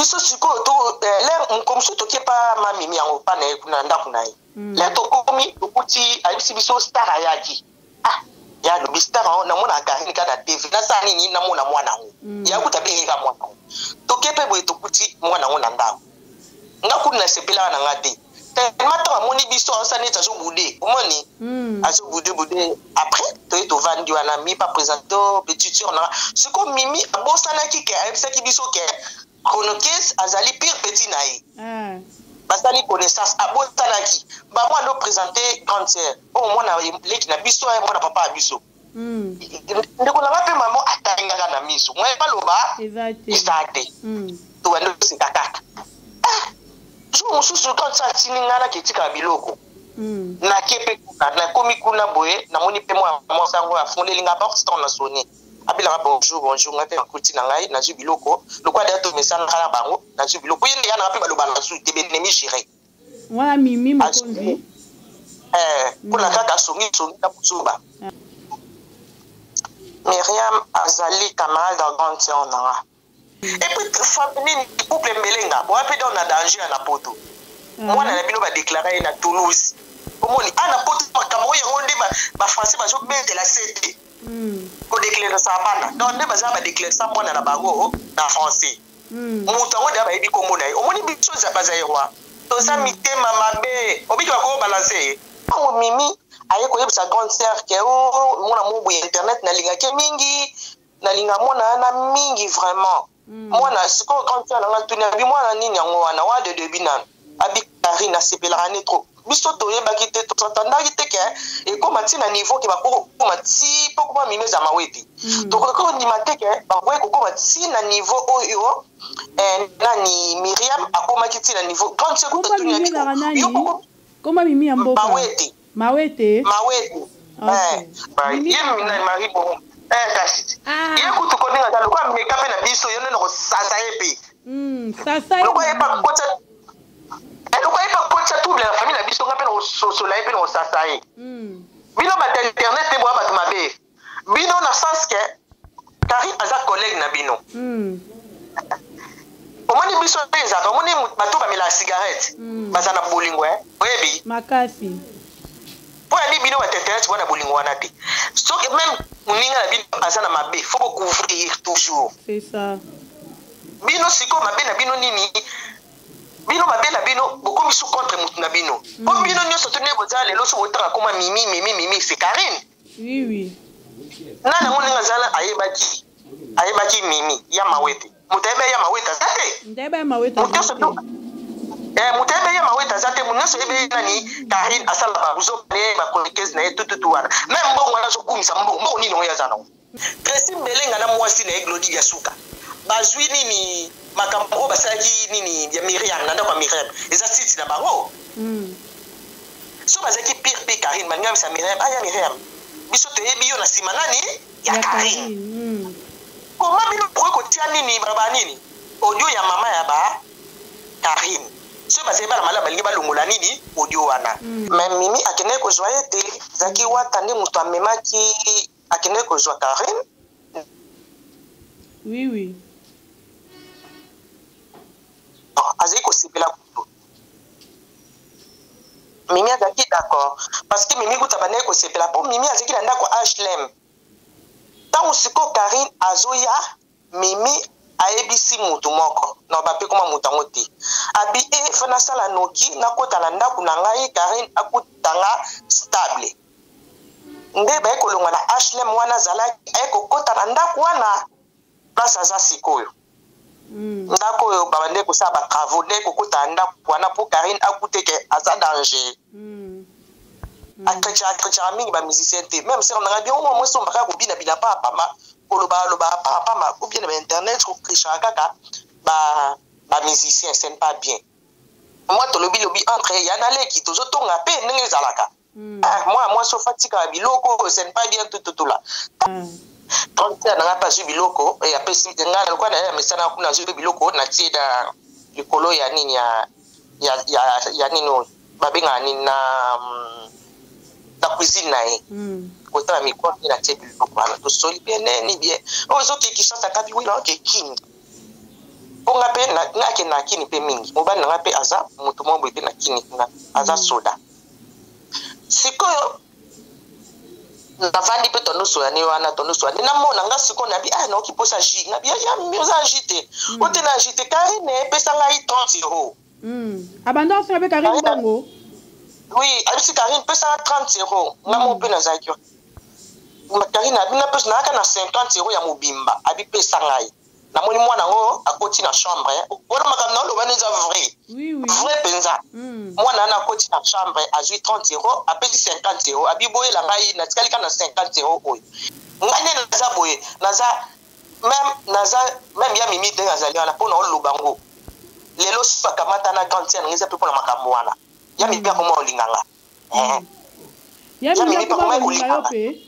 Biso sikoyo to eh, lere mokolo mosusu toke pa ma mimi yango pa na ye kuna na ndako na ye. Lere tokomi tokuti ayebisi biso star ayaki. Ah ya alobi star yango namonaka Carine kaka na TV nasala nini namona mwana yango. Ya kutu abengi kaka mwana yango. Toke pe boye tokuti mwana yango na ndako. Nga kutu nasepelaka na nga te. Tellement ntango amoni biso azosala neti azo boude omoni azo boude boude après toye tovandi wana mi pa présente petite sœur na sikoyo mimi abosanaki ke ayebisaki biso ke chronokes azali pire petit na ye ah. Basali connaissance abosanaki bango ando présente grande sœur oyo mwana leki na biso mwana papa ya biso. Ndeko na nga mpe mama atangaka na miso mwa baloba eza te tobandi oseka kaka. Ah, jour mosusu quand sa atindi ngai nake etikala biloko nake mpe kuna nakomi kuna boye namoni mpe mwa mwasi yango afungoleli nga porte ntango na soni abelaka bonjour bonjour ngai mpe nakuti na ngai nazwi biloko lokola deya tomesanaka na bango nazwi biloko ye nde ya nanga mpe baloba nazwi te benemi jire. Wana Mimi mokonzi. Eh, kuna kaka songi songi na buzoba. Myriam azali camarade ya grande sœur na nga. Et puis nini couple Mbelenga, boya pe donc na danger ya na poto. Mwana na bino ba déclarer ye na Toulouse. Omoni ah na poto makambo oyo yango nde ba français bazo betela sete. Ko déclarer sa bana. Donc nde baza ba déclarer sa mwana na bango na français. Moto yango deja bayebi kombo na ye. Omoni biso ba Zaïrois toza mitema mabe. Obiki bako balancer ye. Tango Mimi aye koyebisa grande sœur ke oh mwana moko boye internet nalingaki ye mingi, nalinga mwana wana mingi vraiment. Mwana sikoyo grande sœur na nga atuni abi mwana nini yango wana wana de debut nanu. Abi Carine asepelaka ne trop. Biso toyebaki te, to s'attendaki te ke ekoma ti na niveau ke bakoki kokoma ti po koma mimi eza mawete. Tokoki kondima te ke bakoki kokoma ti na niveau oyo eh, nani Myriam akomaki ti na niveau grande sœur kutu atuni abi yo koko Koma mimi ya mboka. Mawete. Mawete. Mawete. Okay. Eh, ye nani Marie Bongo. Eh kasi. Ah. Ye kutu ko ndinga lokola meka pe na biso yo nde nakosasa ye pe. Sasa ye. Lokola ye pa kotsa Eloko ye pe akotisa trouble na famille na biso nga pe nakososola ye pe nakosasa ye. Bino bato ya internet te boa bato mabe. Bino na sens que Carine aza collègue na bino. Omoni biso nde ezalaka omoni bato bamelaka cigarette baza na bolingo eh oyebi? Makasi. Po ya nini bino bato ya internet boa na bolingo wana te? Soki meme moninga na bino aza na mabe faut bo couvrir toujours. C'est ça. Bino sikoyo mabe na bino nini? Bino mabe na bino bokomi su contre mutu na bino po bino nioso tu ndenge boza lelo soki botanga koma mimi mimi mimi c'est Carine. Oui oui. Nani yango ndenge aza ayebaki ayebaki mimi ya mawete moto ayeba ya mawete aza te. Moto ayeba ya mawete aza te. Eh, moto ayeba ya mawete aza te moto nyonso ayeba nani Carine asala ba buzoba na ye ba chroniqueuse na ye tututu wana meme mbongo wana azokumisa mbongo mbongo nini oyo aza nango. Trecy Mbelenga na mwasi na ye Glody Diasuka bazui nini makambo oyo basalaki nini ya Myriam na ndako ya Myriam eza site na bango soki bazalaki pire pe Carine balingi bayebisa Myriam aya Myriam biso toyebi yo na sima nani ya Carine comment bino bokoki kotia nini balobaka nini audio ya mama ya ba Carine soki bazali bana malamu balingi balongola nini audio wana mais Mimi akendaki kozwa ye te ezalaki Wata nde moto amemaki akendaki kozwa Carine. Oui oui. Azali kosepela kutu. Mimi azalaki d'accord parce que Mimi kutu abandaki kosepela po Mimi azalaki na ndako HLM. Tango sikoyo Carine azoya Mimi ayebisi mutu moko na ba pe koma mutu yango te abi eh faut nasala noki nakota na ndaku na ngai Carine akuta nga stable. Nde baye kolongwa na HLM wana azalaki aye kokota na ndaku wana place aza sikoyo. Ndaku oyo babandaki kosala ba travaux nde aye kokota na ndaku wana po Carine akute ke aza danger. A crechaka mingi ba musiciens te meme sœur na ngai bien omwa mwasi oyo kaka kobina bina pamba pamba koloba loba pamba pamba ou bien na ba internet ko crechaka kaka ba ba musiciens ce n'est pas bien. Moi tolobi lobi entre ya na leki tozo tonga pe ndenge ezalaka. Ah, mwana mwasi ofa tikaka biloko ce n'est pas bien tututula. Grande sœur na ngai pe azwi biloko e apesi ngai lokola na ye ya mesana kuna azwi pe biloko natie na likolo ya nini ya ya ya, ya nini oyo babengaka nini na na cuisine na ye kotala mikro nde natie biloko wana tosoli bien nini bien oyo ozoke Kinshasa kabi wila oke Kin. Mpo nga mpe nakende na kini mpe mingi, mobali na nga mpe aza moto moko boye mpe na kini kuna, aza mm. soda. Sikoyo navandi mpe tonosola ne wana, tonosola nde namona nga sikoyo nabi ah, naoki mposa jus, nabi ya oza jus te mm. Ote na jus te, Karine epesa ngai 30 euro mm. Abanda osenga mpe Karine bongo? Oui, abisi Karine pesa nga 30 euro. Nga moko mpe nazalaki Karine abi napesa, nayaka na 50 euro ya mobimba, abipesa ngai. Namoni mwana yango akoti na chambre wana, makambo na oloba eza vrai. Oui, oui. Vrai mpenza. Mwana wana akoti na chambre, azwi 30 euro, apesi 50 euro, abiboyela ngai, natikali kaka na 50 euro oyo. Ngai nde naza boye, naza même, naza même ya Mimi ndenge azali wana mpo na oloba yango lelo, soki bakamata na grande sœur nanga, eza mpe mpona makambo wana ya Mimi akoma olinganga. Ya Mimi akoma kolinga yo mpe?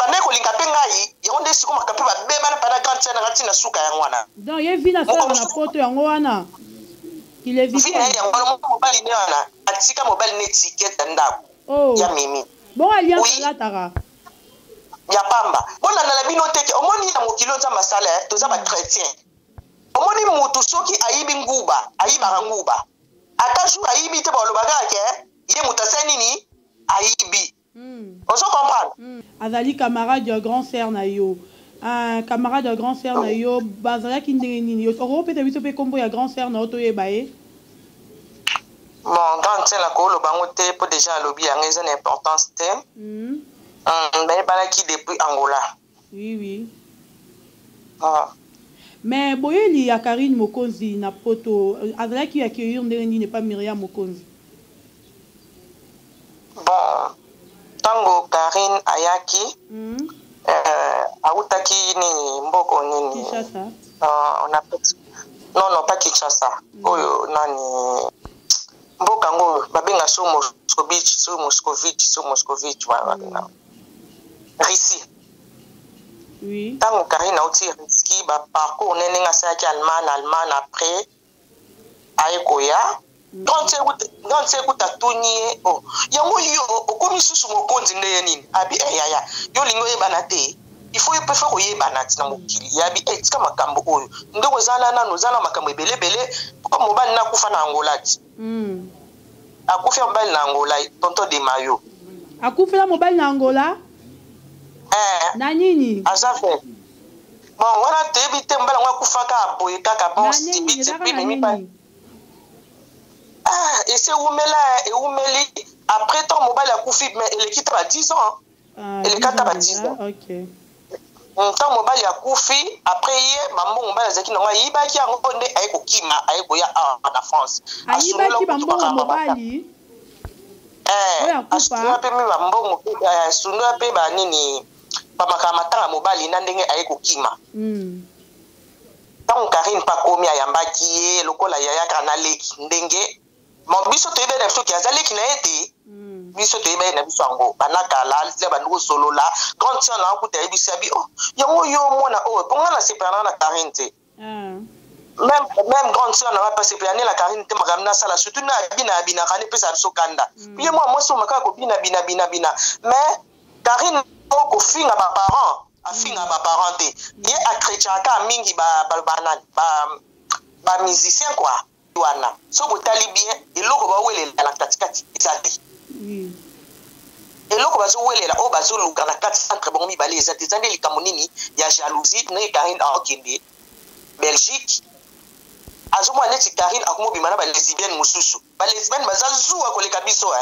Bandaki kolinga mpe ngai, yango nde sikoyo makambo mpe babebana mpa na grande sœur nanga ntina suka yango wana. Donc ye vi nasalaka na poto yango wana. Vi na ye yango wana, mobali ne wana atika mobali ne ticket ya ndako. Oh. Ya Mimi. Bongo alliance alataka ya pamba, bolandala bino teke. Omoni na mokili oyo Nzambe asala, toza bachrétien. Omoni mutu soki ayibi nguba, ayibaka nguba, ata jour ayibi te, baloba kaka ke ye moto asali nini, ayibi. Ozo comprendre? Azali camarade ya grand sœur na yo? Un camarade ya grand sœur na yo, bazalaki ndenge nini? Okopesa biso mpe nkombo ya grand sœur na yo, toyeba ye? Bon, grande sœur nakoloba yango te mpo déjà alobi yango, eza na importance te. Bayebanaki depuis Angola. Oui. Mais boyeli ya Karine Mokonzi na poto, azalaki accueillir ndenge nini epa Miriam Mokonzi? Bon, ntango Karine ayaki, awutaki nini, mboko nini? Kinshasa. On a, non, non, pas Kinshasa. Oyo nani, mboka yango babenga so Moscovitch, so Moscovitch, so Moscovitch wana babenga Russie. Ntango Karine auti Russie, baparcours ne ndenge asalaki Allemagne, après aye koya grande sœur kuta atuni ye: "O yango yo okomi susu mokonzi ndenge nini?" Abi: "E yaya, yo olingi oyebana te, il faut yo mpe faut koyebana ti na mokili." Yabi: "E tika makambo oyo, ndenge oza na nanu, oza na makambo ebelebele." Po mobali nakufa na Angola ti akufi mobali na Angola, tonton de mayo. Akufela mobali na Angola? Eh. Na nini? Aza fe bon wana toyebi te, mobali yango akufaka boye kaka bon. Na nini? Ezalaka na nini? Ah, esi ewumela, ewumeli. Après ntango mobali akufi, mais eleki ta ba 10 ans. Ah, eleka ta ba 10 ans. Ntango mobali akufi, après ye bambongo mobali azalaki nango, ayibaki yango nde aye kokima, aye koya awa na France. Ayibaki bambongo mobali? Asundola mpe mi bambongo, asundola mpe banini, bamakambo matanga mobali na ndenge aye kokima. Ntango Karine mpe akomi, ayambaki ye lokola yaya kaka na leki, ndenge bon biso toyebi na biso ke aza leki na ye te. Biso toyebi ye na biso yango banakala tia bandi kosolola. Grande sœur na akuta ayebisi abi: "Oh, yango yo mwana oyo." Mpo nga nasepela na Karine te. Même grande sœur na nga mpe asepela nde na Karine te. Makambo nasala, surtout na abina, abinaka nde epesa biso kanda. Ye mwana mwasi oyo makaka kobina bina bina bina, mais Karine oyo kofinga baparent, afinga baparent te. Ye achrétiaka mingi banani, bamusicien quoi wana. So botali bien, eloko bawelela na katikati eza te. Eloko bazowelela, oyo bazoluka na kati entre bango mibale eza te. Eza nde likambo nini ya jalousie, ndenge Karine aokende Belgique, azomona neti Karine akomobima na balesbienne mosusu. Balesbienne baza zuwa koleka biso.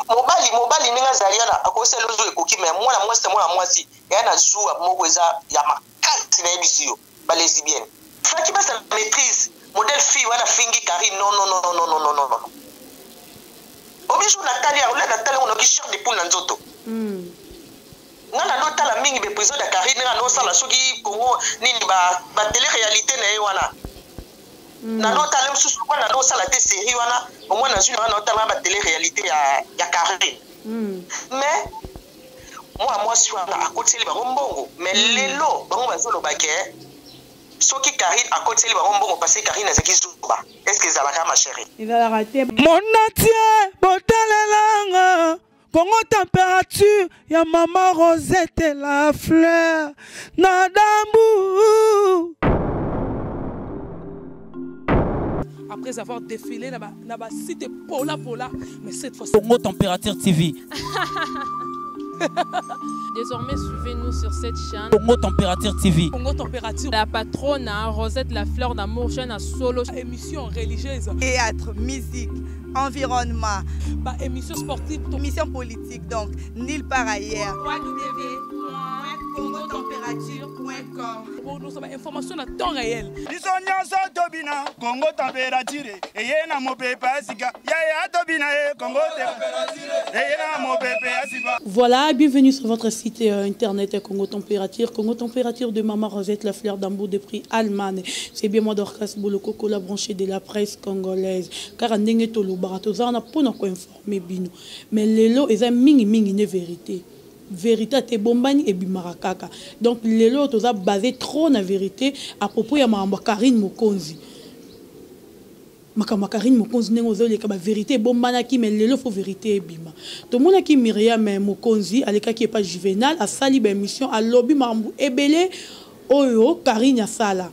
Mobali ndenge azali wana, akosala zuwa ekoki, mais mwana mwasi na mwana mwasi eya na zuwa moko eza ya makasi. Nayebisi yo, balesbienne faki basala maîtrise. Modèle fille wana afingi Karine, non, non, non, non, non, non, non, non. Obiso natali yango, natali yango, nayoki chair de poule na nzoto. Nga nalotala mingi baépisode ya Karine, ndenge andosala soki Congo nini, batélé réalité na ye wana. Nalotala mosusu lokola nalosala te série wana, omoi nazwi na wana, naotala batélé réalité ya Karine. Mais mwana mwasi wana akotiseli bango mbongo, mais lelo bango bazoloba ke soki Karine akotiseli bango mbongo, parce que Karine azalaki zuba. Est ce que ezalaka, ma chérie? Ezalaka te. Monatie botalelanga Kongo, température ya mama Rosette la fleur na dambu. Après avoir défilé na ba, na ba site pola pola, mais cette fois Congo Température TV. Désormais, suivez-nous sur cette chaîne. Congo Température TV. Congo Température. La patronne, hein, Rosette La Fleur d'Amour, chaîne à solo. Émission religieuse. Théâtre, musique, environnement. Bah, émission sportive. Émission politique, donc, nulle part ailleurs. www.congotempérature.com Bon, nous sommes information à temps réel. Biso nyonso tobina Congo Température eye na mopepe ya sika yaya tobina ye Congo eye na mopepe ya sika. Voilà, bienvenue sur votre site internet Congo Température. Congo Température de Maman Rosette, la fleur d'amour de prix Allemagne. C'est bien moi Dorcas Bolokoko, la branchée de la presse congolaise. Car ndenge tolobaka toza wana mpona koinformer bino. Mais lelo eza mingi mingi ne vérité. Vérité te bombani ebimaka kaka. Donc lelo toza basé trop na vérité à propos ya makambo ya Karine Mokonzi. Makambo ya Karine Mokonzi ndenge ozoleka ba vérité ebombanaki, mais lelo faut vérité ebima. Tomonaki Myriam Mokonzi alekaki epa Juvenal, asali ba émission, alobi makambo ebele oyo Karine asala.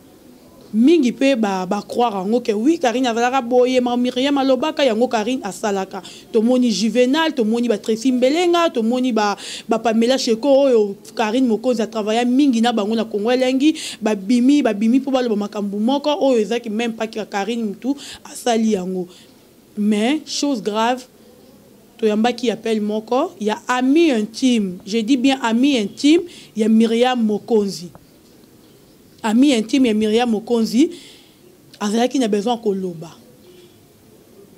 Mingi pe ba croire yango ke oui Karine azalaka boye, ma Myriam alobaka yango Karine asalaka. Tomoni Juvenal, tomoni ba Tracy Mbelenga, tomoni ba Pamela Sheko oyo Karine Mokonzi a travailla mingi na bango na Congo elengi, ba bimi, ba bimi po baloba makambo moko oyo ezaki même pas que Karine mutu asali yango. Mais chose grave, toyambaki appel moko, il y a ami intime, je dis bien ami intime, il y a Myriam Mokonzi. Ami intime ya Myriam Mokonzi azalaki na besoin koloba.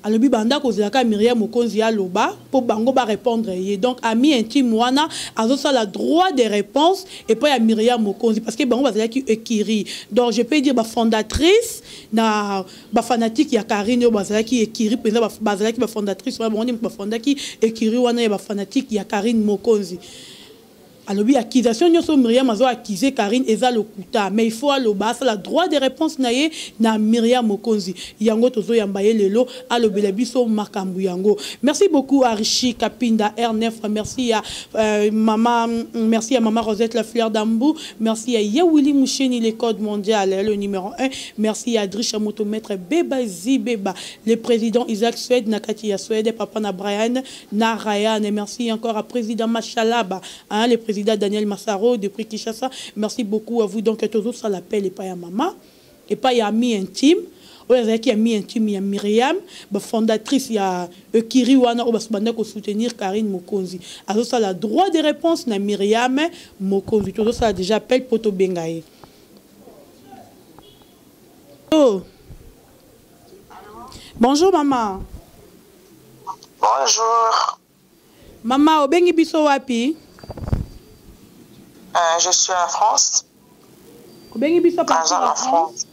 Alobi banda kozalaka Myriam Mokonzi aloba po bango ba répondre ye. Donc ami intime wana azosala droit de réponse et puis ya Myriam Mokonzi parce que bango bazalaki écurie. Donc je peux dire ba fondatrice na ba fanatique ya Karine oyo bazalaki écurie penza bazalaki ba fondatrice wana bango nde ba fondaki écurie wana ya ba fanatique ya Karine Mokonzi. Alobi accusation nyonso Myriam azo accuser Karine eza lokuta, mais il faut aloba asala droit de réponse na ye na Myriam Mokonzi. Yango tozo yamba ye lelo alobela biso makambo yango. Merci beaucoup à Richi Kapinda R9, merci à maman, merci à maman Rosette la fleur d'Ambou, merci à Yawili Moucheni le code mondial le numéro 1, merci à Drisha Moto maître Beba Zibeba, le président Isaac Suède Nakati ya Suède, papa na Brian na Ryan, et merci encore à président Machalaba, hein, le président Daniel Massaro depuis Kinshasa. Merci beaucoup à vous. Donc toujours ça l'appel et pas ya maman et pas ya ami intime. Oyo azalaki ami intime ya Myriam, ba fondatrice ya Ekiri wana oyo basubanda ko soutenir Karine Mokonzi. Azosala droit de réponse na Myriam Mokonzi. Toujours ça déjà appel poto bengaye. Oh. Bonjour maman. Bonjour. Maman, obengi biso wapi? Je suis en France. Obengi biso partout en en France? France.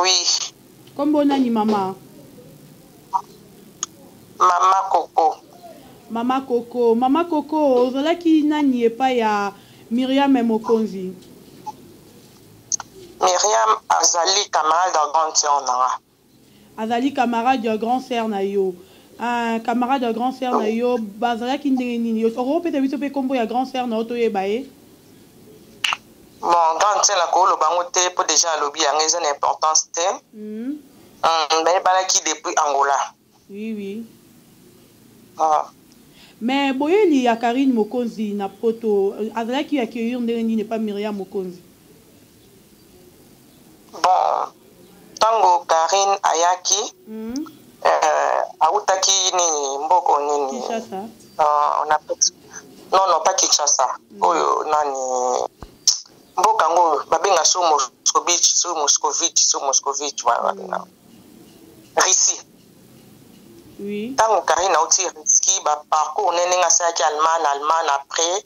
Oui. Kombo nani mama? Mama Coco. Mama Coco, Mama Coco, ozalaki nani epai ya Myriam Mokonzi? Myriam azali camarade ya grande sœur na nga. Azali camarade ya grande sœur na yo. Un camarade ya grande sœur na yo, bazalaki ndenge nini? Yo okopesa biso pe kombo ya grande sœur na yo toyeba ye? Bon, grande sœur na koloba bango te po déjà alobi yango eza na importance te. Bayebanaki depuis Angola. Oui, oui. Mais boyeli ya Karine Mokonzi na poto, azalaki accueillir ndenge nini pa Myriam Mokonzi? Bon, tango Karine ayaki, autaki nini, mboko nini? Kinshasa. On a non, non, pas Kinshasa. Oyo nani mboka ngo babenga so Moscovitch, so Moscovitch, so Moscovitch, voilà, babenga. Russie. Oui. Tango Karine auti Russie, ba parcours nene nga salaki Allemagne, Allemagne après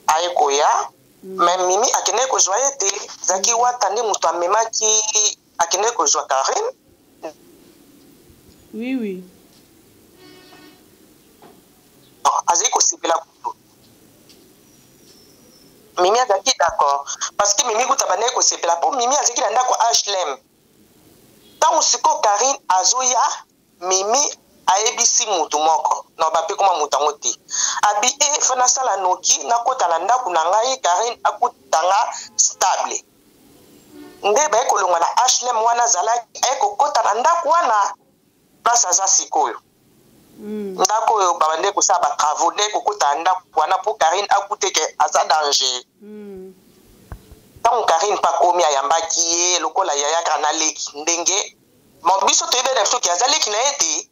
aye koya. Mais Mimi akende kozwa ye te, zaki wata nde moto amemaki akende kozwa Karine. Oui, oui. Azali kosepela kutu. Mimi azalaki d'accord parce que Mimi kuta bandaki kosepela po Mimi azalaki na ndako HLM. Ntango sikoyo Karine azoya, Mimi ayebisi motu moko na bape koma motu yango te. Abi e fa nasala noki nakota na ndako na ngai, Karine akutanga stable. Nde baye kolongwa na HLM wana azalaki, aye kokota na ndako wana place aza sikoyo. Ndako oyo babandaki kosala ba travaux, nde kokota na ndako wana mpo Carine akute ke aza danger. Ntango Carine mpe akomi, ayambaki ye lokola yaya kaka na leki, ndenge bon biso toyebaki na biso ke aza leki na ye te.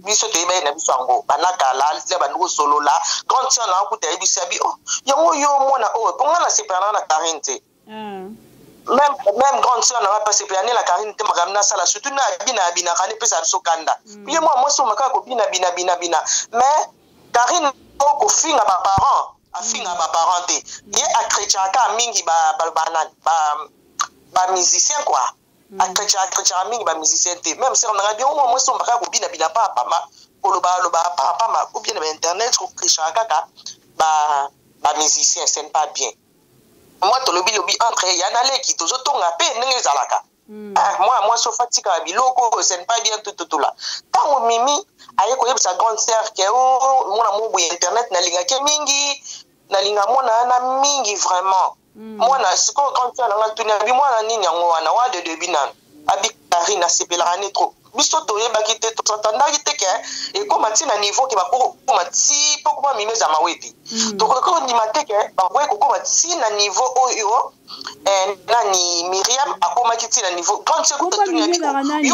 Biso toyebaki na biso yango banda kala, tia bandi kosolola. Grande sœur na akuta ayebisi abi: "Oh, yango yo mwana oyo mpo nga nasepela na Carine te." Même grande sœur na nga mpe asepela nde na Carine te. Makambo nasala, surtout na abina abinaka, nde epesa biso kanda. Ye mwa mwasi oyo makaka kobina bina bina bina, mais Carine oyo kofinga baparent, afinga baparent te. Ye achrétiaka mingi banani, bamusicien quoi. Achrétiaka mingi bamusicien te. Même sœur na nga bi omwa mwasi oyo makaka kobina bina pamba, koloba loba pamba, ou bien na bainternet kocritiquaka kaka bamusicien, ce n'est pas bien. Mwa tolobi lobi entre ya na leki, tozotonga mpe ndenge ezalaka. Mwana mwasi ofatikaka biloko, ce n'est pas bien, tututula. Ntango Mimi aye koyebisa grande sœur ke o mwana mo boye internet, nalingaki mingi, nalinga mwana wana mingi vraiment. Mwana sikoyo, grande sœur nanga tuni abi: "Mwana nini yango wana wa de début nano?" Abi: "Karine, asepelaka ne trop." Biso toyebaki te, tosatandaki te ke ekóma ti na niveau ke bakoki kokóma ti mpo koma Mimi eza mawe te. Tokoki kondima te ke bakoki kokóma ti na niveau oyo nani, Miriam akomaki ti na niveau grande sœur. Komba Mimi ezalaka nani?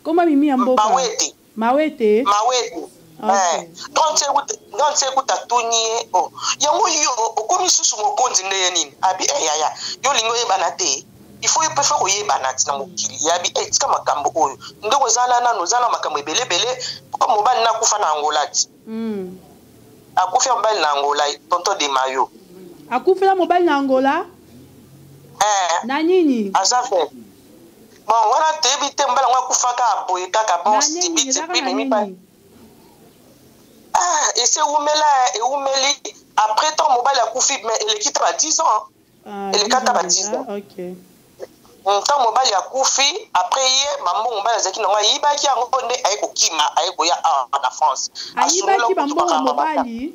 Komba Mimi ya mboka? Mawete. Mawete. Mawete. Grande sœur kuta tuni ye: "O yango yo okomi susu mokonzi ndenge nini?" Abi: "E yaya, yo olingi oyebana te, il faut yo mpe fe koyebana ti na mokili." Yabi: "E tika makambo oyo, ndenge oza na nano, oza na makambo ebelebele." Mpo mobali nakufa na Angola ti akufi ya mobali na Angola, tonton de mayo. Akufela mobali na Angola? Eh. Na nini? Aza fe bon wana toyebi te. Mobali yango akufaka boye kaka bon. Na nini? Ezalaka na nini? Ah, esi ewumela, ewumeli. Après temps mobali akufi, mais eleki ta ba 10 ans. Ah, eleka ta ba 10 10 ans. Ntango mobali akufi, après ye bambongo mobali azalaki nango, ayibaki yango nde aye kokima, aye koya awa na France. Ayibaki bambongo mobali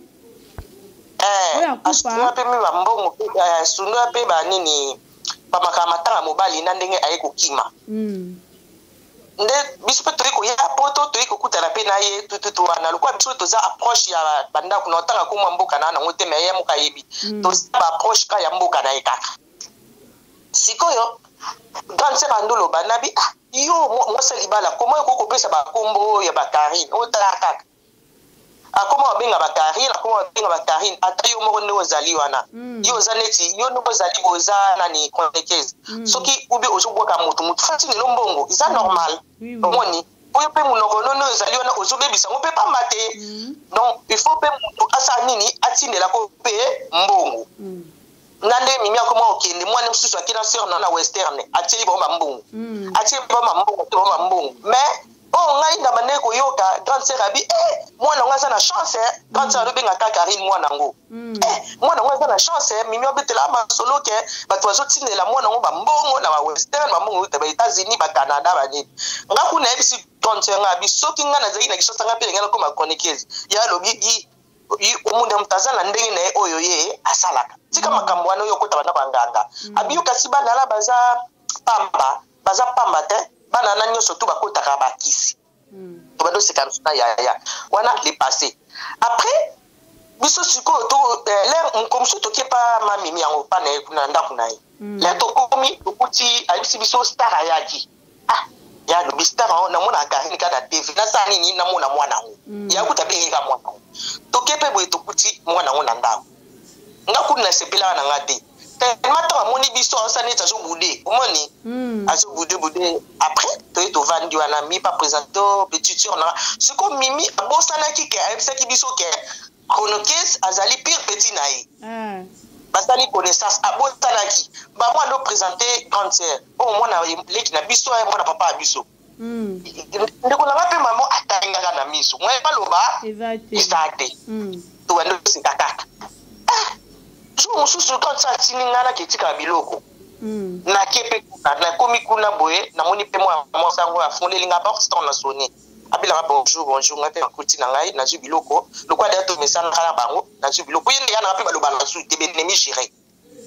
oyo akufa? Asundola mpe mi bambongo, asundola mpe banini, bamakambo matanga mobali na ndenge aye kokima. Nde biso mpe toyei koya poto, toyei kokutana mpe na ye tututu wana. Lokola biso toza approche ya bandako na otanga komwa mboka na nango te, me ye moko ayebi. Toza baapproche kaka ya mboka na ye kaka. Sikoyo grande sœur andoloba nabi: "Ah, yo mwasi ya libala, koma okoki kopesa bakombo ya bakarine otala kaka akoma babenga bakarine, akoma babenga bakarine. Ata yo moko ndenge ozali wana, yo oza neti yo ndenge ozali, boza nani, chroniqueuse, soki ube ozobwaka motu, motu fati lelo mbongo eza normal." Omoni oyo mpe monoko nono ezali wana, ozobebisa yango mpe pamba te. Donc il faut mpe motu asala nini, atindelako mpe mbongo. Na nde Mimi akoma kokende, mwana mosusu ake na sœur na western, atieli bango bambongo, atieli bango bambongo, atieli bango bambongo. Mais oyo ngai na bandeki koyoka grande sœur abi: "Eh, mwana yango aza na chance." Grande sœur alobenga kaka Karine mwana yango. "Eh, mwana yango aza na chance." Mimi obetela masolo ke bato bazotindela mwana yango bambongo na bawestern, bambongo euta ba-États-Unis, bacanada, banini. Nga kuna yebisi grande sœur nga abi: "Soki ngai nazalaki na Kinshasa, nga mpe ngai nakoma chroniqueuse." Ye alobi: "Omunda moto aza na ndenge na ye oyo ye asalaka, tika makambo wana oyo okota banda banganga." Abi: "Yo kasi bana na baza pamba, baza pamba te, bana na nyonso tu bakotaka bakisi." Tobanda oseka biso na yaya wana le passé. Après biso sikoyo to lere moko mosusu tokie pa mamimi yango pa na ye kuna na ndako na ye. Lere tokomi, tokuti ayebisi biso star ayaki. Ah, ya alobi: "Star yango namona Karine kaka na TV, nasala nini, namona mwana yango." Ya kuta abengeka mwana yango. Toke mpe boye, tokuti mwana yango na ndako. Nga kuna nasepelaka na nga te tellement ntango amoni biso, aosala neti azobude, omoni, azobude bude. Après toye tovandi wana, mi pa présente petite sœur na. Sikoyo Mimi abosanaki ke ayebisaki biso ke chroniqueuse azali pire petit na ye. Basali connaissance, abosanaki. Bamwana ndo présente grande sœur oyo mwana leki na biso, ye mwana papa ya biso. Ndeko na nga mpe mama atangaka na miso mwa baloba eza te. Eza te. Tobandi oseka kaka. Ah, jour mosusu grande sœur atindi ngai nake etikaka biloko. Nake mpe kuna, nakomi kuna boye, namoni mpe mwana mwasi yango afungoleli nga porte. Ntango na soni, abelaka: "Bonjour, bonjour." Ngai mpe nakuti na ngai, nazwi biloko lokola deya tomesanaka na bango. Nazwi biloko, ye nde ya nanga mpe baloba na zu te, benemi géré.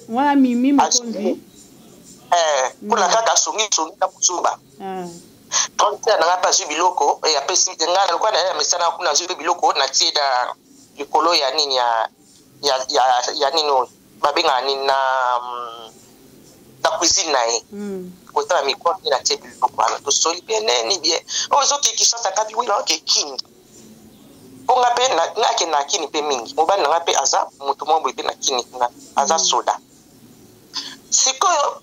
Wana Mimi mokonzi. Mpona kaka songisongi na buzoba. Grande sœur na ngai mpe azwi biloko, apesi ngai lokola na ye ya mesana kuna, azwi mpe biloko, natie na likolo ya nini, ya nini oyo babengaka nini, na cuisine na ye, kotala mikro nde natie biloko wana. Tosoli bien, neni bien, oyo ezoke Kinshasa kabi wila oke Kini, mpo nga mpe nakende na Kini mpe mingi. Mobali na ngai mpe aza moto moko boye mpe na Kini kuna, aza soda. Sikoyo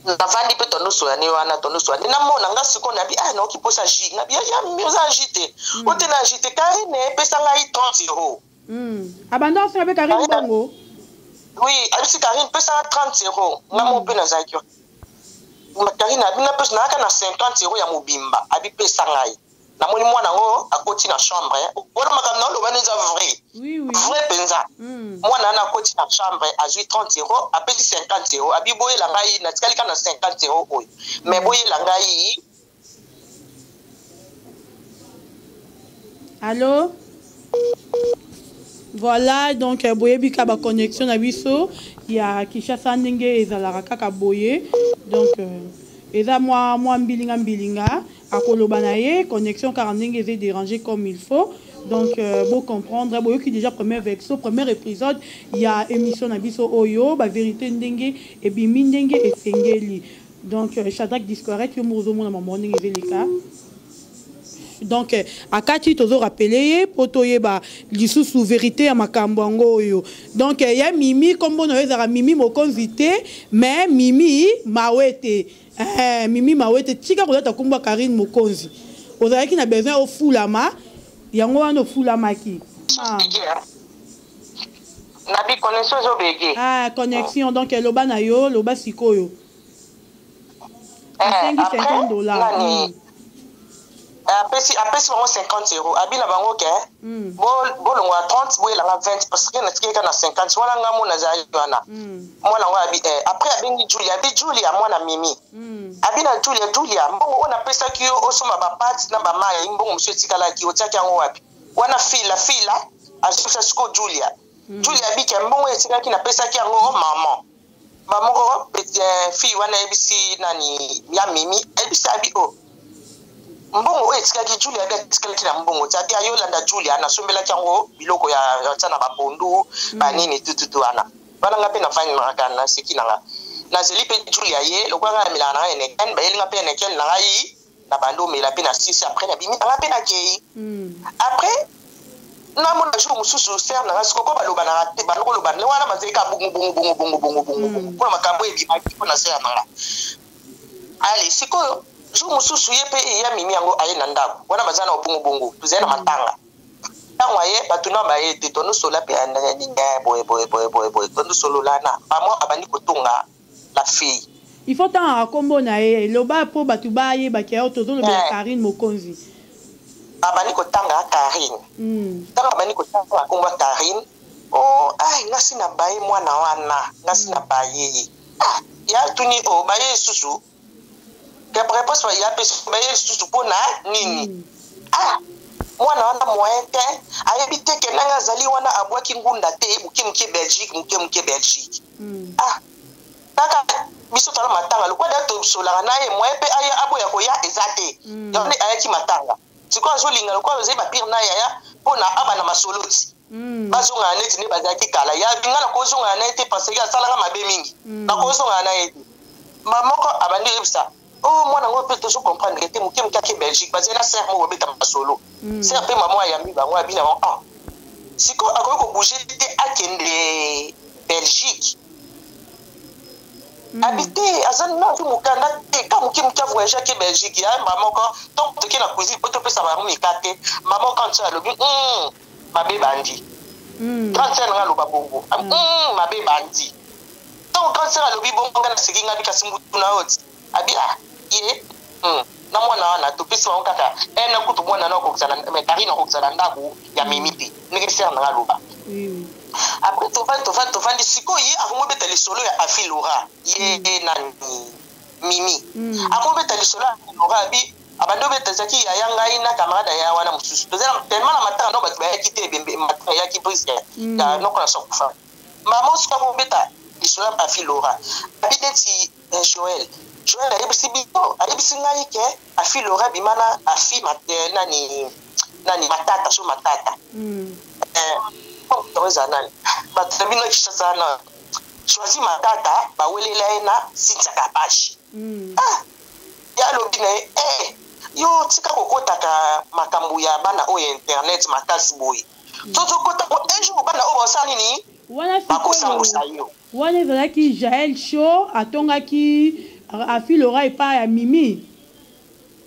navandi mpe tondosola ne wana, tondosola nde namona nga sikoyo nabi, ah, naoki mposa jus, nabi ya oza jus te, ote na jus te. Karine epesa ngai 30 €. Abanda osenga mpe Karine bongo? Oui, abisi Karine pesanga 30 €. Nga moko mpe nazalaki, Karine abi napesa, nayaka na 50 € ya mobimba, abi pesa ngai. Namoni mwana yango akoti na chambre wana. Makambo na oloba eza vrai, vrai mpenza. Mwana wana akoti na chambre, azwi 30 €, apesi 50 €, abi boyela ngai, natikali kaka na 50 € oyo, mais boyela ngai. Allo, voilà, donc boyebi ka baconnexion na biso ya Kinshasa ndenge ezalaka kaka boye. Donc eza mwa mbilinga mbilinga, akoloba na ye connexion kaka ndenge eza déranger comme il faut. Donc bocomprendre, boyoki déjà première version, premier épisode ya émission na biso oyo, bavérité ndenge ebimi ndenge esengeli. Donc Shadrack Discoret, yo moko ozomona mama ndenge ezeleka. Donc akati, tozorappeler ye mpo toyeba lisusu vérité ya makambo yango oyo. Donc ya Mimi, nkombo na yo ezalaka Mimi Mokonzi te, mais Mimi Mawete. Mimi Mawete, tika kolata nkombo ya Karine Mokonzi. Ozalaki na besoin ofulama, yango wana ofulamaki. Nabi connexion ezobege. Ah, connexion. Donc eloba na yo, loba sikoyo. Asengi 50 $. Apesi bango 50 €, abi na bango ke bolongwa 30, boyelanga 20, parce que natikaki kaka na 50 wana. Nga mo nazali wana, mwana yango abi. Après abengi Julia, abi Julia, mwana Mimi, abi na Julia: Julia, mbongo oyo napesaki yo osomba bapâtes na bamai, mbongo mosusu etikalaki, otiaki yango wapi? Wana fila fila azongisa sikoyo Julia. Julia abiki, mbongo oyo etikalaki napesaki yango mama bamoko. Fille wana ayebisi nani, ya Mimi, ayebisi, abi o mbongo oyo etikaki, Julia abi atikalaki na mbongo ti, abi ayolanda Julia, nasombelaki yango biloko ya tia na bapondu, banini tututu wana. Wana nga mpe nafandi naka, naseki nanga, nazeli mpe Julia. Ye lokola ngai namelaka na ngai Heineken, bayeli nga mpe Heineken na ngai, na bandi omela mpe na sisi. Après nabimi nanga mpe nakei. Après namona jour mosusu sœur nanga sikoyo, ko balobanaka te, bando koloba ndenge wana, bazali ka bongo bongo bongo bongo bongo bongo bongo mpona makambo ebimaki mpona sœur nanga. Ale sikoyo jour mosusu ye mpe eya Mimi yango aye na ndako wana, baza na bongo bongo, tozali na matanga. Ntango aye, bato na baye te, tonosola mpe nini boye boye boye boye boye, tonosolola na bamo, abandi kotonga la fille. Il faut tangaka nkombo na ye, eloba mpo bato bayebaki ayo tozolobela, Karine Mokonzi. Abandi kotanga Karine. Ntango abandi kotanga nkombo ya Karine, o ai, ngasi na baye mwana wana, ngasi na baye ye. Ah, ya tuni o baye lisusu, réponse ya pesi, baye lisusu mpona nini? Ah, mwana wana moyen te, ayebi te ke ndenge azali wana, abwaki ngunda te, moke moke Belgique, moke moke Belgique. Ah, kaka biso tala matanga, lokola da tosolaka na ye, moyen mpe aya aboya koya eza te. Yango nde ayaki matanga. Sikoyo azolinga, lokola ozali bapire na yaya, mpona abanda masolo ti bazongana neti nde bazalaki kala. Ya nga nakozongana na ye te, parce que asalanga mabe mingi, nakozongana na ye te. Moko abandi oyebisa o mwana ngo mpe tozo comprendre te, moke moke ake Belgique, bazali na sœur moko, babeta masolo. Sœur mpe mama ayambi bango, abi na bango: ah, sikoyo akoki kobouger te, akende Belgique. Abi te, aza nazu mokanda te, ka moke moke avoyage, ake Belgique. Ya mama moko, ntongo toke na cuisine po topesa bango mikate, mama moko nti alobi: mabe bandi." Grande sœur nanga aloba bongo: Mabe bandi." Ntango grande sœur alobi bongo, nga naseki, nga bi kasi mutu na yo ti abi ah ye na mwana wana topesi bango kaka na kutu mwana na okokisa, mais Karine akokisa na ndako ya Mimi te, ndenge sœur nanga aloba. Après tovandi, tovandi, tovandi. Sikoyo ye akomobeta lisolo ya Afi Lora, ye nani, Mimi akomobeta lisolo ya Afi Lora, abi abandi obeta, ezalaki yaya ngai na camarade ya wana mosusu, tozali tellement na matanga no, bato bayaki te, ebembe matanga eyaki briske ya noko na sokufa. Mama osuka kobeta. Lisolo ya Afi Laura. Abi neti eh, Joël. Joël ayebisi biso, ayebisi ngai ke Afi Laura abima na Afi eh, nani nani Matata so Matata. Eh, oh, eza nani? Bato na bino Kinshasa na choisi Matata bawelela ye na Cynthia Kapashi. Ah, ye alobi na ye eh, yo tika kokotaka makambo ya bana oyo ya internet makasi boye. Tozokota un jour bana oyo basala nini? Wana Bakosambusa sikoyo yo. wana ezalaki Jael show atongaki Afi Laura epai ya Mimi.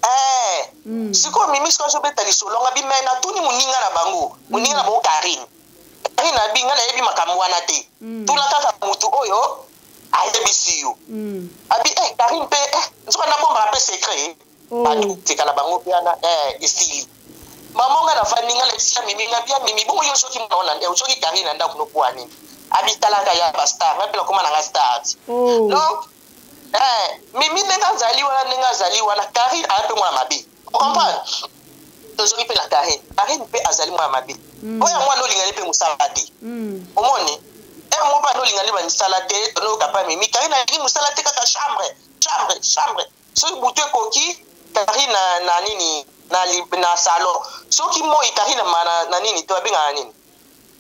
Eh, sikoyo Mimi sikoyo azobeta lisolo nga bi mais natuni moninga na bango, moninga na bango Karine. Karine abi nga nayebi makambo wana te. Tuna kaka mutu oyo ayebisi yo. Abi eh Karine pe eh nzoka nabombaka pe secret. Oh. Bandi kotekala bango pe wana eh esili. Mama nga nafandi nga nayebisi ya Mimi nga bi ya Mimi bongo yo soki mwana wana soki Karine na ndako nokuwa nini? Abi talaka ya ba star nga pe nakoma na nga star. Oh. Donc eh, Mimi ndenge azali wana ndenge azali wana Karine aza pe mwana mabe. Ocomprendre? Tozongi pe na Karine. Karine pe azali mwana mabe. Oyo ya mwana olinga ye pe mosala te. Omoni? Eh mo pe olinga nde ba misala te, tonoyoka pa Mimi. Karine alingi mosala te kaka chambre, chambre, chambre. Soki butu ekoki Karine na, na nini na, na salon. Soki moi Karine ma na, na nini te babengaka nini?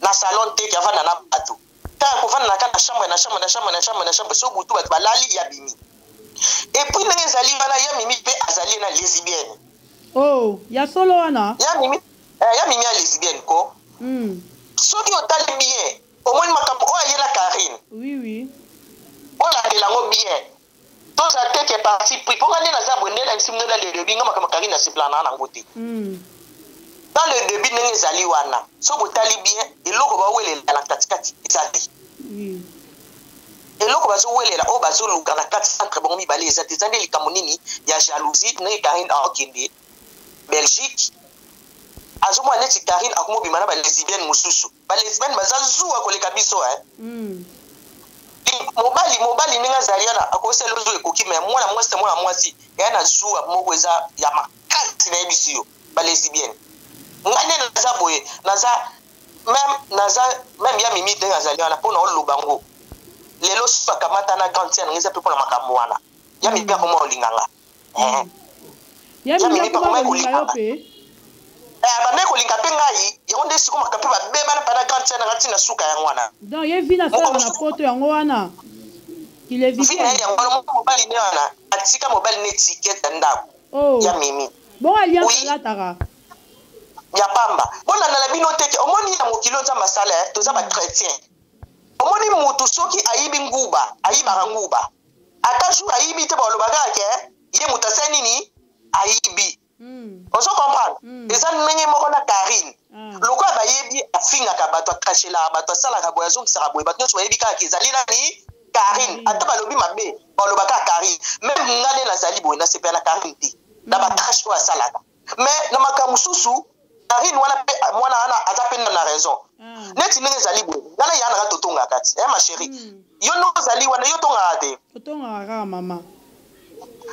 Na salon te ke avanda na bato. Kaka kovanda na kaka na chambre na chambre na chambre na chambre na chambre so butu bato balali ya bimi. Et puis ndenge ezali wana ya Mimi pe azali na lesbienne. Oh, ya solo wana? Ya Mimi, eh, ya Mimi ya lesbienne ko. Soki otali bien, omoni makambo oyo ayela Karine. Oui oui. Olandela yango bien. Toza te ke parti pris. Po nga nde naza boye nde nayebisi bino na le début nga makambo Karine nasepelaka na nango te. Dans le début ndenge ezali wana soki botali bien eloko bawelela na katikati eza te. Eloko bazowelela oyo bazoluka na kati entre bango mibale eza te. Eza nde likambo nini ya jalousie ndenge Karine aokende Belgique azomona neti Karine akomobima na ba lesbienne mosusu. Ba lesbienne baza zuwa koleka biso eh. Mobali mobali ndenge azali wana akosala zuwa ekoki mais mwana mwasi na mwana mwasi eya na zuwa moko eza ya makasi nayebisi yo ba lesbienne. Nga nde naza boye naza meme naza meme ya Mimi ndenge azali wana pona oloba ngo lelo soki bakamata na grande sœur na nga eza pe pona makambo wana ya Mimi akoma kolinga nga. Ya Mimi akoma kolinga yo pe? Eh, bande kolinga pe ngai yango nde siko makambo pe babebana pa na grande sœur na nga ntina suka yango wana. Donc ye vie na sala na poto yango wana. Qu'il est vie na ye yango wana moko mobali ne wana atika mobali ne ticket ya ndako. Oh. Ya Mimi. Bon alliance oui. Alataka. Ya pamba. Bolanda na bino te ke omoni na mokili oyo Nzambe asala eh, toza ba chrétien. Omoni mutu soki ayibi nguba, ayibaka nguba. Ata jour ayibi te baloba kaka ke ye mutu asali nini? Ayibi. Ozo comprendre? Eza ndenge moko na Karine. Lokola bayebi afingaka bato, akrachelaka bato, asalaka boye, azongisaka boye, bato nyonso bayebi kaka ke ezali nani? Karine. Ata balobi mabe, baloba kaka Karine. Meme nga nde nazali boye, nasepela na Karine te. Na ba crash oyo asalaka. Mais na makambo mosusu, Karine wana pe mwana wana aza pe na raison. Neti ndenge ezali boye, nga na ya nanga totongaka ti. Eh ma chérie. Yo nde ozali wana, yo tongaka te. Totongaka kaka mama.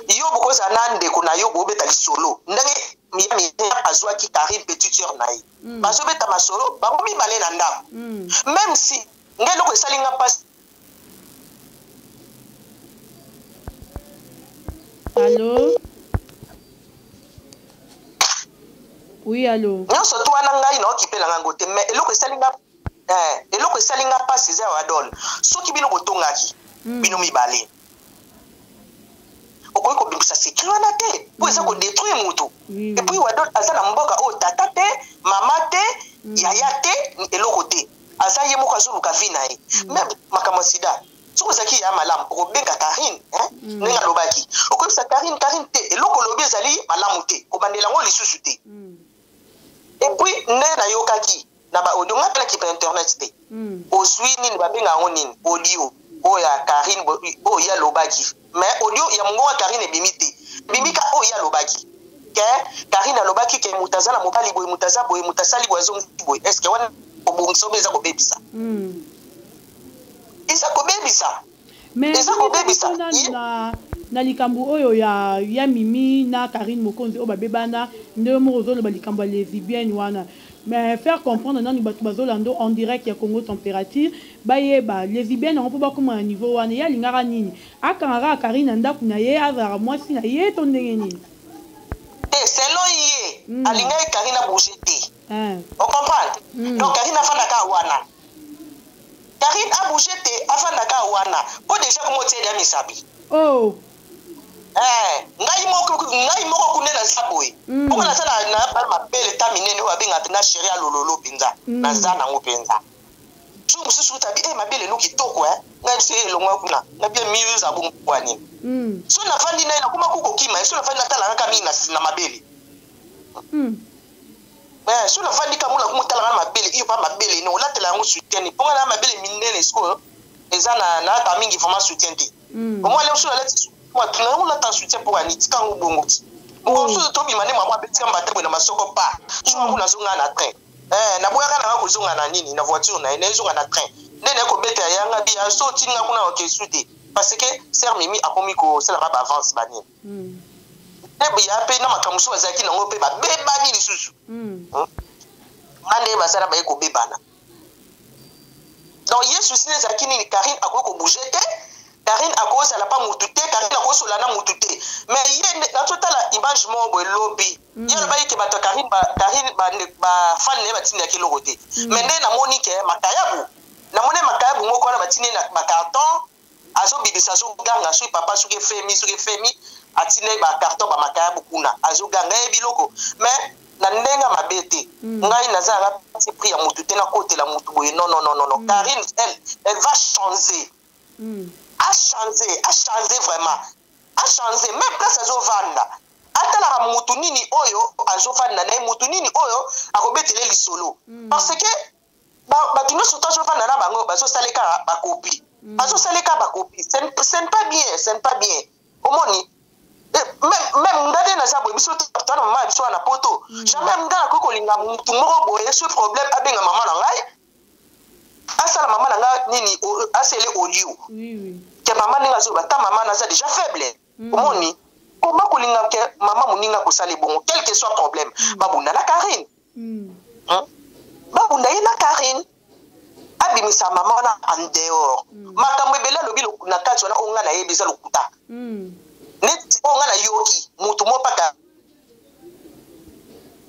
Yo bokozala na ndeko na yo bobeta lisolo ndenge ya Miriam azwaki Karine petite sœur na ye. Bazobeta masolo bango mibale na ndako. Même si ngai eloko esali nga pasi. Allo? Oui, allo. Nyonso tu wana ngai na okipe na ngango te mais eloko esali nga eh, eloko esali nga pasi eza ya Adol. Soki bino botongaki bino mibale okoki kobimisa secret wana te po eza ko détruire mutu. Et puis Wadol aza na mboka oyo tata te, mama te, yaya te, eloko te. Aza ye moko azoluka vie na ye. Même makambo ya sida soki ozalaki ya malamu okobenga Karine hein? Ndenge alobaki okoyebisa Karine, Karine te eloko olobi ezali malamu te kobandela yango lisusu te. Et puis ndenge nayokaki na ba audio nga pe nakipa internet te. Ozwi nini babenga yango nini audio oyo ya Karine oyo ye alobaki mais audio ya mongongo ya Karine ebimi te ebimi ka oyo ye alobaki ke Karine alobaki ke moto aza na mobali boye moto aza boye moto asali boye azongisi boye est ce que wana kobongisa oyo eza kobebisa? Eza kobebisa. Mais Eza kobebisa. na, na likambo oyo ya, ya Mimi na Karine Mokonzi oyo babebana, nde yo moko ozoloba likambo ya lesbienne wana. Mais faire comprendre nanu batu bazolanda en direct ya Congo Temperature bayeba lesbienne yango mpo bakoma na niveau wana ye alingaka nini akanga kaka Carine na ndako na ye azalaka mwasi na ye to ndenge nini? Te selon ye alingaki Carine a bouger te. O comprendre? Donc Carine afanda kaka wana. Carine a bouger te afanda kaka wana po dejà akoma otia ye dejà misapi. Oh. Eh, ngai moko ngai moko kuna naza boye. Bongo naza na na bana mabele ta minene oyo babengaka na chérie ya lololo mpenza. Naza nango mpenza. Jour mosusu kuta bi eh mabele no kitoko eh. Ngai biso eh elongwa kuna. Ngai bien mieux eza bongo mpo ya nini. So nafandi na ye nakoma ku kokima ye so nafandi natala kaka mingi na na mabele. Eh, so nafandi kaka mona kumotala nga mabele iyo pa mabele no olatela yango soutien mpo nga na mabele minene sikoyo eza na nalata mingi vraiment soutien te. Omoni lelo soki nalati soutien na olata soutien mpo ani tika yango bongo ti. Mokolo mosusu tobima nde mama abetika mbata boye na masoko pa. Soki yango nazonga na train. Eh, naboyaka na nga kozonga na nini na voiture na ye, nazonga na train. Nde naye kobeta ya nga bi so otindi nga kuna oke su te. Parce que sœur Mimi akomi kosalaka ba avance ba nini. Nde ya pe na makambo mosusu bazalaki nango pe babebani lisusu. Nga nde bazala baye kobebana. Donc ye souci na ezalaki nini? Carine akoki ko bouger te, Carine akozala pa mutu te, Carine akosola na mutu te. Mais ye nde nazotala image moko boye lobi. Ye alobaki ke bato ya Carine ba Carine ba ba fan na ye batindaki eloko te. Mais nde namoni ke makayabu, namoni makayabu moko wana batindi ye na ba carton azobimisa azoganga soki papa soki efemi soki efemi atindi ye ba carton ba makayabu kuna azoganga ye biloko mais na ndenge ya mabe te. Ngai naza nanga parti pris ya mutu te nakotela mutu boye non non non non. Carine elle elle va changer. A changer, a changer vraiment. A changer même place azovanda. Atalaka mutu nini oyo azovanda na ye, mutu nini oyo akobetele lisolo. Parce que bato nyonso to azovanda na bango bazosaleka ba copie. Bazosaleka ba copie. Ce n'est pas bien, ce n'est pas bien. Omoni même nga nde naza boye biso tana mama ya biso wana poto. Jamais nga nakoki kolinga mutu moko boye so problème abenga mama na ngai asala mama na ngai nini asele audio. Ke mama ndenge azoba ta mama naza déjà faible. Omoni koma kolinga ke mama moninga kosala ebongo quel que soit problème babunda na Carine. Babunda ye na Carine. Abimisa mama wana en dehors. Makambo ebele alobi na kati wana oyo nga nayebi eza lokuta. Neti oyo nga nayoki mutu moko paka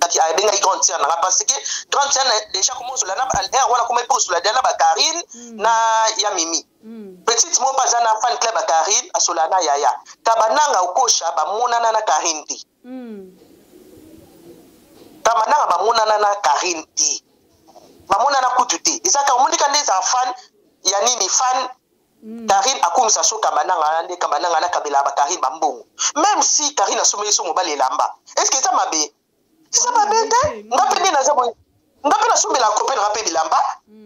abengaki grande sœur nanga parce que grande sœur déjà comment osola na heure wana koma eposola na ba Carine na ya Mimi. Petite moko aza na fan club ya Carine asola na yaya. Kabananga okosha bamonana na Carine te. Kabananga bamonana na Carine te. Bamonana kutu te. Ezaka omoni ka nde eza fan ya nini fan Carine akumisa so Kabananga nde Kabananga na kabela ba Carine ba mbongo. Même si Carine asomeli so mobali elamba. Est-ce que eza mabe? Eza mabe te. Nga pe nde naza boye. Nga pe nasombela copain na nga pe bilamba.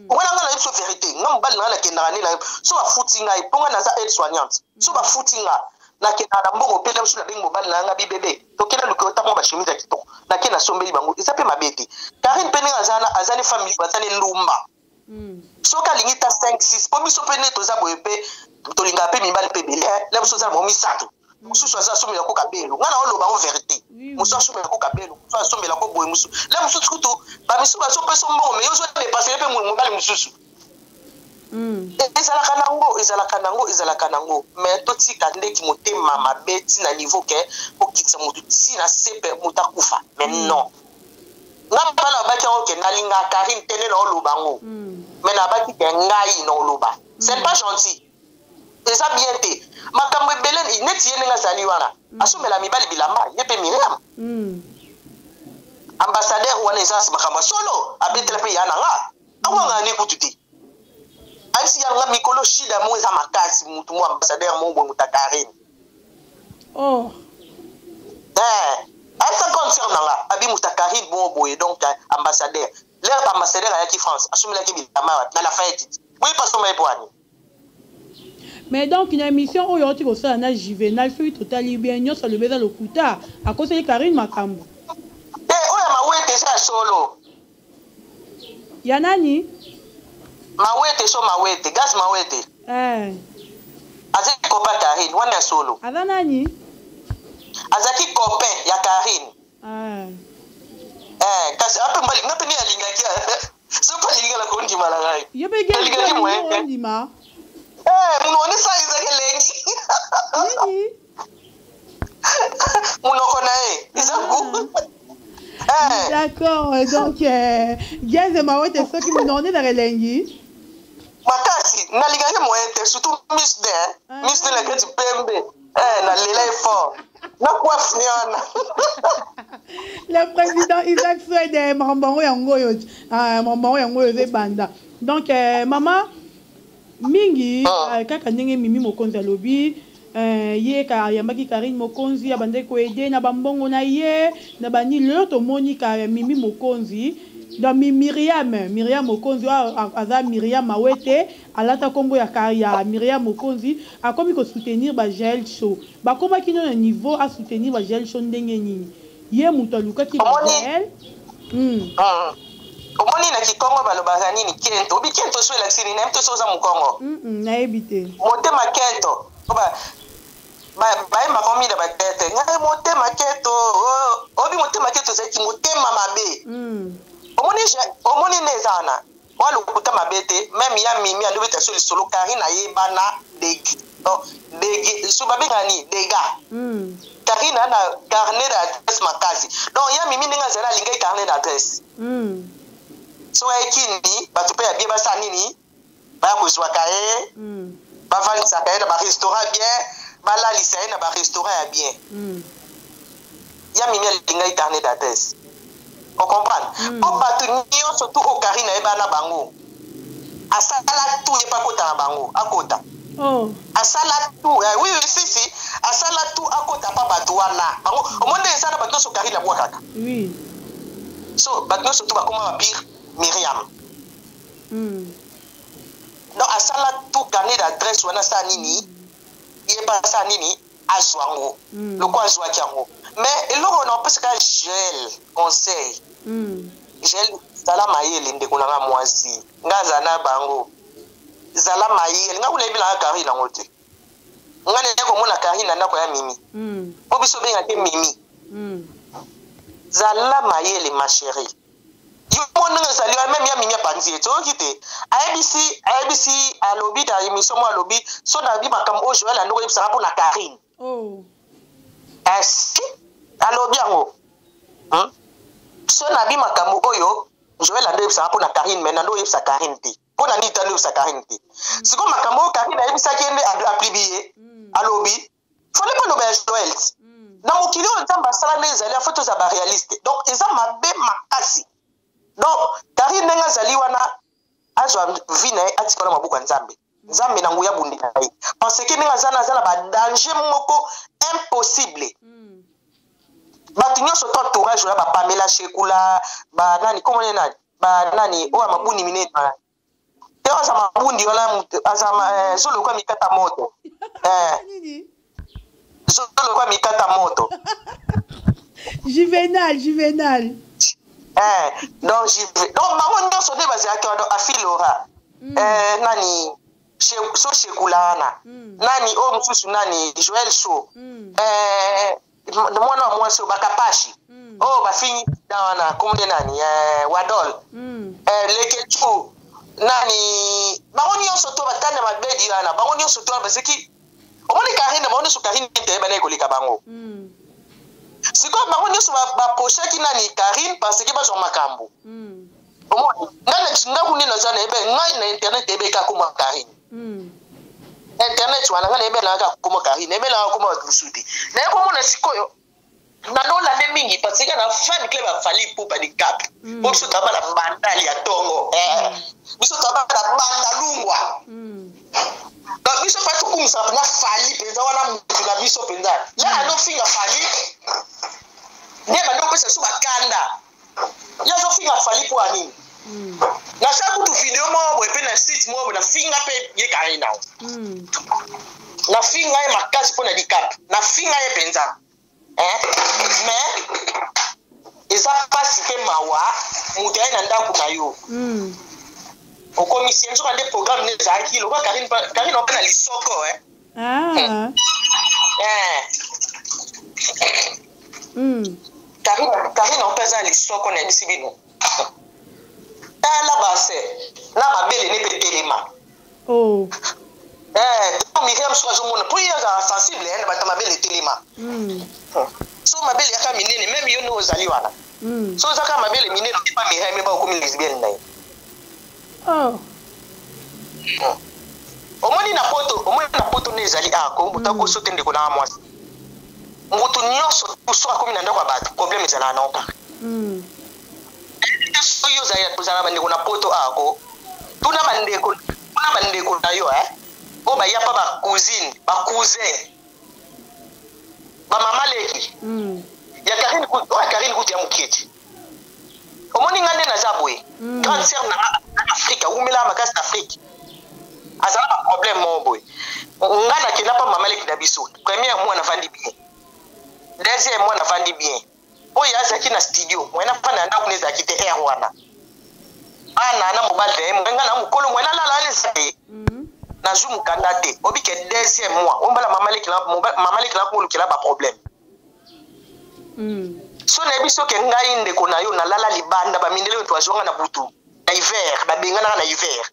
Wana nga nayebi so vérité. Nga mobali na nga nakendaka nde na so bafuti ngai po nga naza aide soignante. So bafuti nga nakendaka na mbongo pe na biso nabengi mobali na nga bibebe. Tokenda luka ota mwa ba chemise ya kitoko. Nake nasombeli bango. Eza pe mabe te. Carine pe ndenge aza na aza ne famille aza ne ndumba. Soki alingi ta 5 6 po biso pe nde toza boye pe tolingaka pe mibali pe ebele hein. Na biso oza na bango misato. Mosusu aza asombela ko kabelo. Nga na oloba ngo vérité. Mosusu asombela ko kabelo, mosusu asombela ko boye mosusu. La mosusu kutu ba misusu bazopesa mbongo mais yo ozo dépenser pe mobali mosusu. Ezalaka nango, ezalaka nango, ezalaka nango. Mais totika ndeti motema mabe ti na niveau ke okitisa motu ti na sepe motu akufa. Mais non. Nga mama na baki yango ke nalinga Carine te nde na oloba ngo. Mais na baki ke ngai na oloba. C'est pas gentil. Eza bien te. Makambo ebele neti ye ndenge azali wana. Asombela mibali bilamba, ye pe Miriam. Ambassadeur wana eza makambo ya solo, abetela pe ya na nga. Awanga ni kutu te. Ayebisi ya nga mikolo shida mo eza makasi mutu mo ambassadeur mo boye muta Carine. Oh. Eh, ayebisa grande sœur na nga, abi muta Carine mo boye donc ambassadeur. L'air ambassadeur ayaki France, asomelaki bilamba na Lafayette. Boye pas soma ye po ani. Mais donc na émission oyo oti kosala na Juvenal soki totali bien nyonso alobi eza lokuta akoseli Carine makambo. Te oyo ya mawete eza ya solo. Ya nani? Mawete so mawete, gaz mawete. Eh. Azaki copain Carine, wana ya solo. Aza nani? Azaki copain ya Carine. Eh. Eh, kasi ape mobali nga mpe nde alingaki soki alingi na kondima na ngai. Yo mpe Alingaki moyen te. ondima. Eh, monoko nde sa ezaki elengi. Nini? Monoko na ye eza gu. Eh. D'accord, donc Gaz Mawete soki monoko nde ezaka elengi. Makasi nalingaki moyen te, surtout miss de Ah. miss de na kati pembe. Eh, nalela ye fort na coiffe ne wana. Le président Isaac Swede, makambo yango yango oyo, ah, makambo yango yango oyo eza ebanda. Donc mama mingi kaka ndenge Mimi Mokonzi alobi, ye ayambaki Karine Mokonzi, abandaki koede na bambongo na ye na bani. Lelo tomoni ka Mimi Mokonzi, donc Miriam Mokonzi oyo aza Miriam Mawete, alata nkombo ya Miriam Mokonzi, akomi kosoutenir ba Jael Show. Bakomaki no na niveau asoutenir ba Jael Show ndenge nini? Ye moto alukaki ba Jael. Omoni na kikongo balobaka nini? Kento. Obi kento so elakisi nini? Nayebi te so oza mokongo. Nayebi te. Motema kento. Bayembaka mingi na batete. Ngai motema keto. Obi motema keto ezalaki motema mabe. Omoni nde eza wana. Wa lokuta mabe te, même ya Mimi alobi ta so lisolo Karine ayebana dege. Donc dege so babengaka nini? Dega. Karine ana carnet d'adresse makasi. Donc ya Mimi ndenge azali alingaki carnet d'adresse. So ayeki nini, bato mpe ya bien basala nini? Baya kozwaka ye, bavandisaka ye na ba restaurant bien, balalisa ye na ba restaurant ya bien. Ya Mimi alingaki carnet d'adresse. O comprendre? Po bato nyonso tu oyo Karine ayebana na bango, asala tu ye mpe akota na bango, akota. Asala tu, oui, oui, si, si, asala tu akota pa bato wana. Bango, omoni nde eza na bato nyonso Karine abwakaka. So, bato nyonso tu bakoma ba pire Miriam. Donc asala tu carnet d'adresse wana asala nini? Ye mpe asala nini? Azwa yango. Lokola azwaki yango. Mais eloko na opesaka Jael conseil. Jael, zala mayele ndeko na nga mwasi. Nga azala na bango. Zala mayele. Nga kuna yebi na nga Karine yango te. Nga naye komona Karine na ndako ya Mimi. Po biso bengaki Mimi. Zala mayele ma chérie. Yo mona ndenge ezali wana, même ya Mimi apanzi ye. Toyoki te. Ayebisi, alobi na émission mo alobi, so na bi makambo oyo Joël andoko yebisaka mpo na Karine. Ainsi, alobi yango. So na bi makambo oyo Joël andoko yebisaka mpo na Karine, mais nando yebisa Karine te. Mpo na nini tando yebisa Karine te? Siko makambo oyo Karine ayebisaki ye nde aplibi ye. Alobi, fallait pas loba ya Joël. Na mokili oyo Nzambe asala nde ezali, faut toza ba réaliste. Donc eza mabe makasi. Donc Karine ndenge azali wana, azwa vie na ye atika na maboko ya Nzambe. Nzambe na nguya bundela ye. Parce que ndenge aza na, aza na ba danger moko impossible. Bato nyonso to entourage wana, ba Pamela Shekula, ba nani, kombo ne nani? Ba nani, oyo ya mabuni minene wana. Te oyo aza mabundi wana, aza zolokwa mikata moto. Zolokwa mikata moto. Juvenal, Juvenal. Donc, Juve, donc, bango nyonso nde bazalaki wana, donc, Afilora. Nani, so Shekula wana. Nani, oyo mosusu nani, Joël Show. Mwana wa mwasi oyo, Bakapashi. Oyo bafingi na wana, kombo nde nani, Wadol. Lekechu. Nani, bango nyonso to batanda mabedi wana, bango nyonso to wana, bazalaki, omoni Karine, bango nyonso Karine te eyebana koleka bango. Sikoyo bango nyonso baposhaki nani Karine parce que bazwa makambo. Omoni, ngai na ndako nde naza na yebe, ngai na internet eyebeka kaka kombo Karine. Internet wana ngai nayebelaka kaka kombo Karine, nayebelaka kombo bato mosusu te. Naye komona sikoyo, nalolande mingi parce que na fan club ya Fally Ipupa Dicap. Po biso toza bana bandali ya tongo. Biso toza bana bandalungwa. Donc biso fa tokumisaka mpenza Fally mpenza wana mutu na biso mpenza. Ya azofinga Fally, nde bandi kopesa biso bakanda. Ya azofinga Fally mpo ya nini? Nasala kutu video moko boye mpe na site moko boye, nafinga mpe ye Karine awa. Nafinga ye makasi mpo na Dicap. Nafinga ye mpenza. Mais eza mpasi mpe mawa moto aye na ndako na yo. Okomisi ye nzoka nde programme nde ezalaki lokola Karine, Karine ope na lisoko, eh. Karine, Karine mpe aza lisoko nayebisi bino. Tala base na mabele ne mpe telema. Oh. Eh, to Miriam soki azomona mpo ye azala sensible eh, na bato mabele etelema. So mabele yaka minene meme yo nde ozali wana. So ozaka mabele minene okepa Miriam eba okomi lesbienne na ye. Oh. Omoni na poto, omoni na poto nde ezali awa ko moto akoso te ndeko na mwasi. Moto nyonso so akomi na ndako ya bato problème ezalaka nango kaka. Soki yo ozala bandeko na poto awa ko tuna bandeko, tuna bandeko na yo eh oyo baya pa ba cousine, ba cousin, ba mama leki ya Karine kutu, oyo ya Karine kutu ya mokie te. Omoni nga nde naza boye. Grande sœur na nga na Afrique, awumelaka makasi na Afrique. Azala ba problème moko boye. Nga nakenda pa mama leki na biso. Première mois navandi bien. Deuxième mois navandi bien. Oyo azalaki na studio, moyen nafanda na ndako na ezalaki te heure wana. Bana na mobali na ye, nga na mokolo moyen nalala wana eza te. Nazwi mokanda te. Obike deuxième mois, ombala mama leki na mama leki na kolukela ba problème. So nayebi soki ngai ndeko na yo nalala libanda, bamindele oyo twazwanga na butu na hiver, babenganaka na hiver.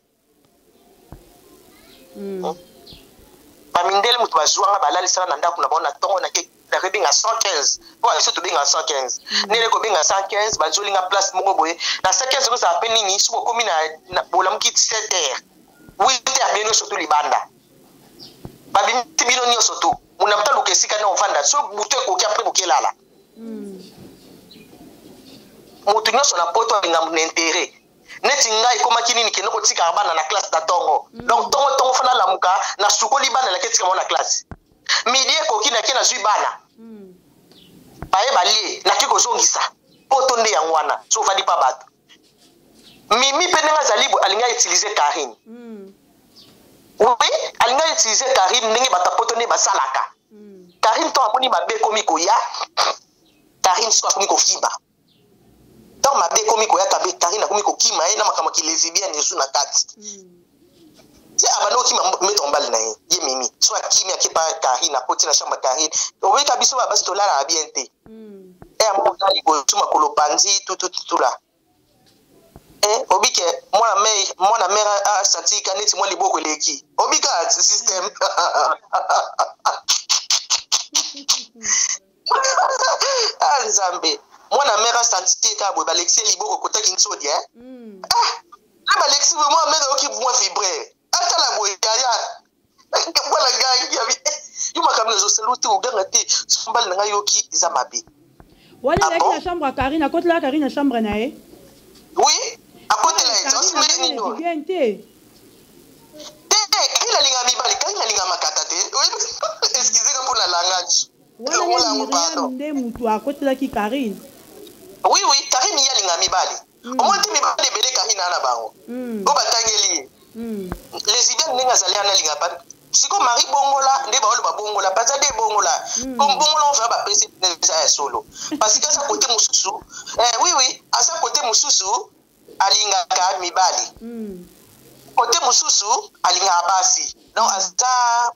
Bamindele moto bazwanga balalisaka na ndako na bango na ntongo nakebenga 115 mpo biso tobenga 115 ndenge kobenga 115 bazolinga place moko boye na 115 kozala mpe nini soki okomi na bolamuki 7 heures 8 heures bino nyonso tu libanda babimisi bino nyonso tu muna mutaluka esika na ovanda so butu ekoki apres bokelala. Moto nyonso na poto alinga na intérêt neti ngai ekomaki nini kende kotikaka bana na classe na ntongo. Donc ntongo ntongo fana lamuka nasukoli bana nake tika bango na classe. Midi ekoki nake nazwi bana. Baye balie nake kozongisa. Poto nde yango wana so ovandi pa bato. Mimi mpe ndenge azali boye alingi autiliser Karine. Oui, alingi autiliser Karine ndenge bato ya poto nde basalaka. Karine to amoni mabe ekomi koya, Karine so akomi kokima. Ntango mabe ekomi koya Karine akomi kokima ye na makambo ya kilesbienne esu na kati. Ye abandi kokima mbeto mobali na ye, ye Mimi. So akimi akepa Karine, akoti na chambre ya Karine. Oyeka biso ba basi tolalaka bien te. E amoko ozali boye, tu makolo panzi, tutututula. Obike mwana mère asantika neti mwa liboko eleki. Obika système. Ah Nzambe, mwana mère asanti kaka boye balekisi ye liboko kotaki nsodi eh. Ah, na balekisi boye mwana mère ayoki mwa vibre. Atala boye yaya. Mwana ngai yabi yo makambo ezosala te oganga te sombali na ngai yoki eza mabe. Wana ezalaki na chambre ya Karine, akotelaka Karine na chambre na ye. Oui, akotela ye. Osimeli nini oyo? Bien te. Te, Karine alinga mibali, Karine alinga makata te. Excusez nga mpona langage. Wana nde Miriam nde mutu akotelaki Karine. Oui, oui, Karine ye alinga mibali. Omoni te mibali ebele Karine ana bango. Oyo batangeli ye. Lesbienne ndenge azali ana alinga ba siko Marie bongola nde baoloba bongola baza nde bongola. Comme bongola on va bapesi eza ya solo. Parce que aza côté mosusu, oui oui, aza côté mosusu alingaka mibali. Côté mosusu alingaka basi. Donc aza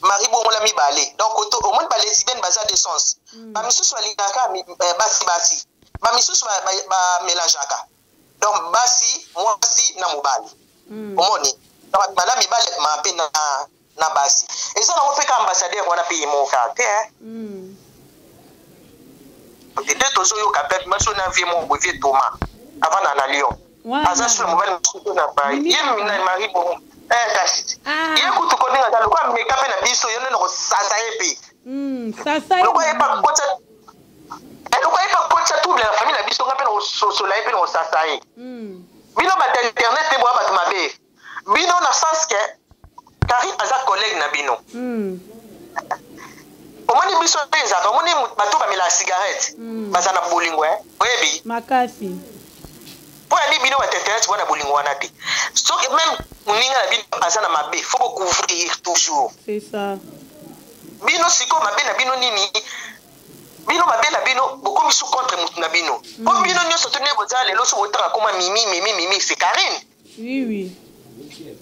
Marie bongola mibale. Donc côté omoni ba lesbienne baza de sens. Ba misusu alingaka basi basi. Ba misusu ba mélangeaka. Donc basi mwasi na mobali. Omoni donc bala mibali ma pe na basi. Eza nango pe ka ambassadeur wana pe yemoka te hein. Nde tozoyoka pe maso na vie mon vieux Thomas avant na Lyon. Aza sur mobali mosusu na Paris. Ye mina Marie bon. Kasi. Ye kutu ko ndinga za lokwa meka pe na biso yo nde kosasa ye pe. Sasa ye. Lokwa ye pa kotsa. Lokwa ye pa kotsa trouble na famille na biso nga pe na kososola ye pe na kosasa ye. Bino bato internet te boya bato mabe. Bino na sens que Karine aza collègue na bino. Omoni biso te ezaka, omoni bato bamela cigarette. Baza na bolingo eh. Oyebi? Makasi. Po ya nini bino bato internet wana bolingo wana te. Soki même moninga na bino aza na mabe, faut ko couvrir toujours. C'est ça. Bino siko mabe na bino nini? Bino mabe na bino bokomi sous contre mutu na bino. Po bino nyonso to ndeko za lelo so botaka koma mimi mimi mimi c'est Karine. Oui oui.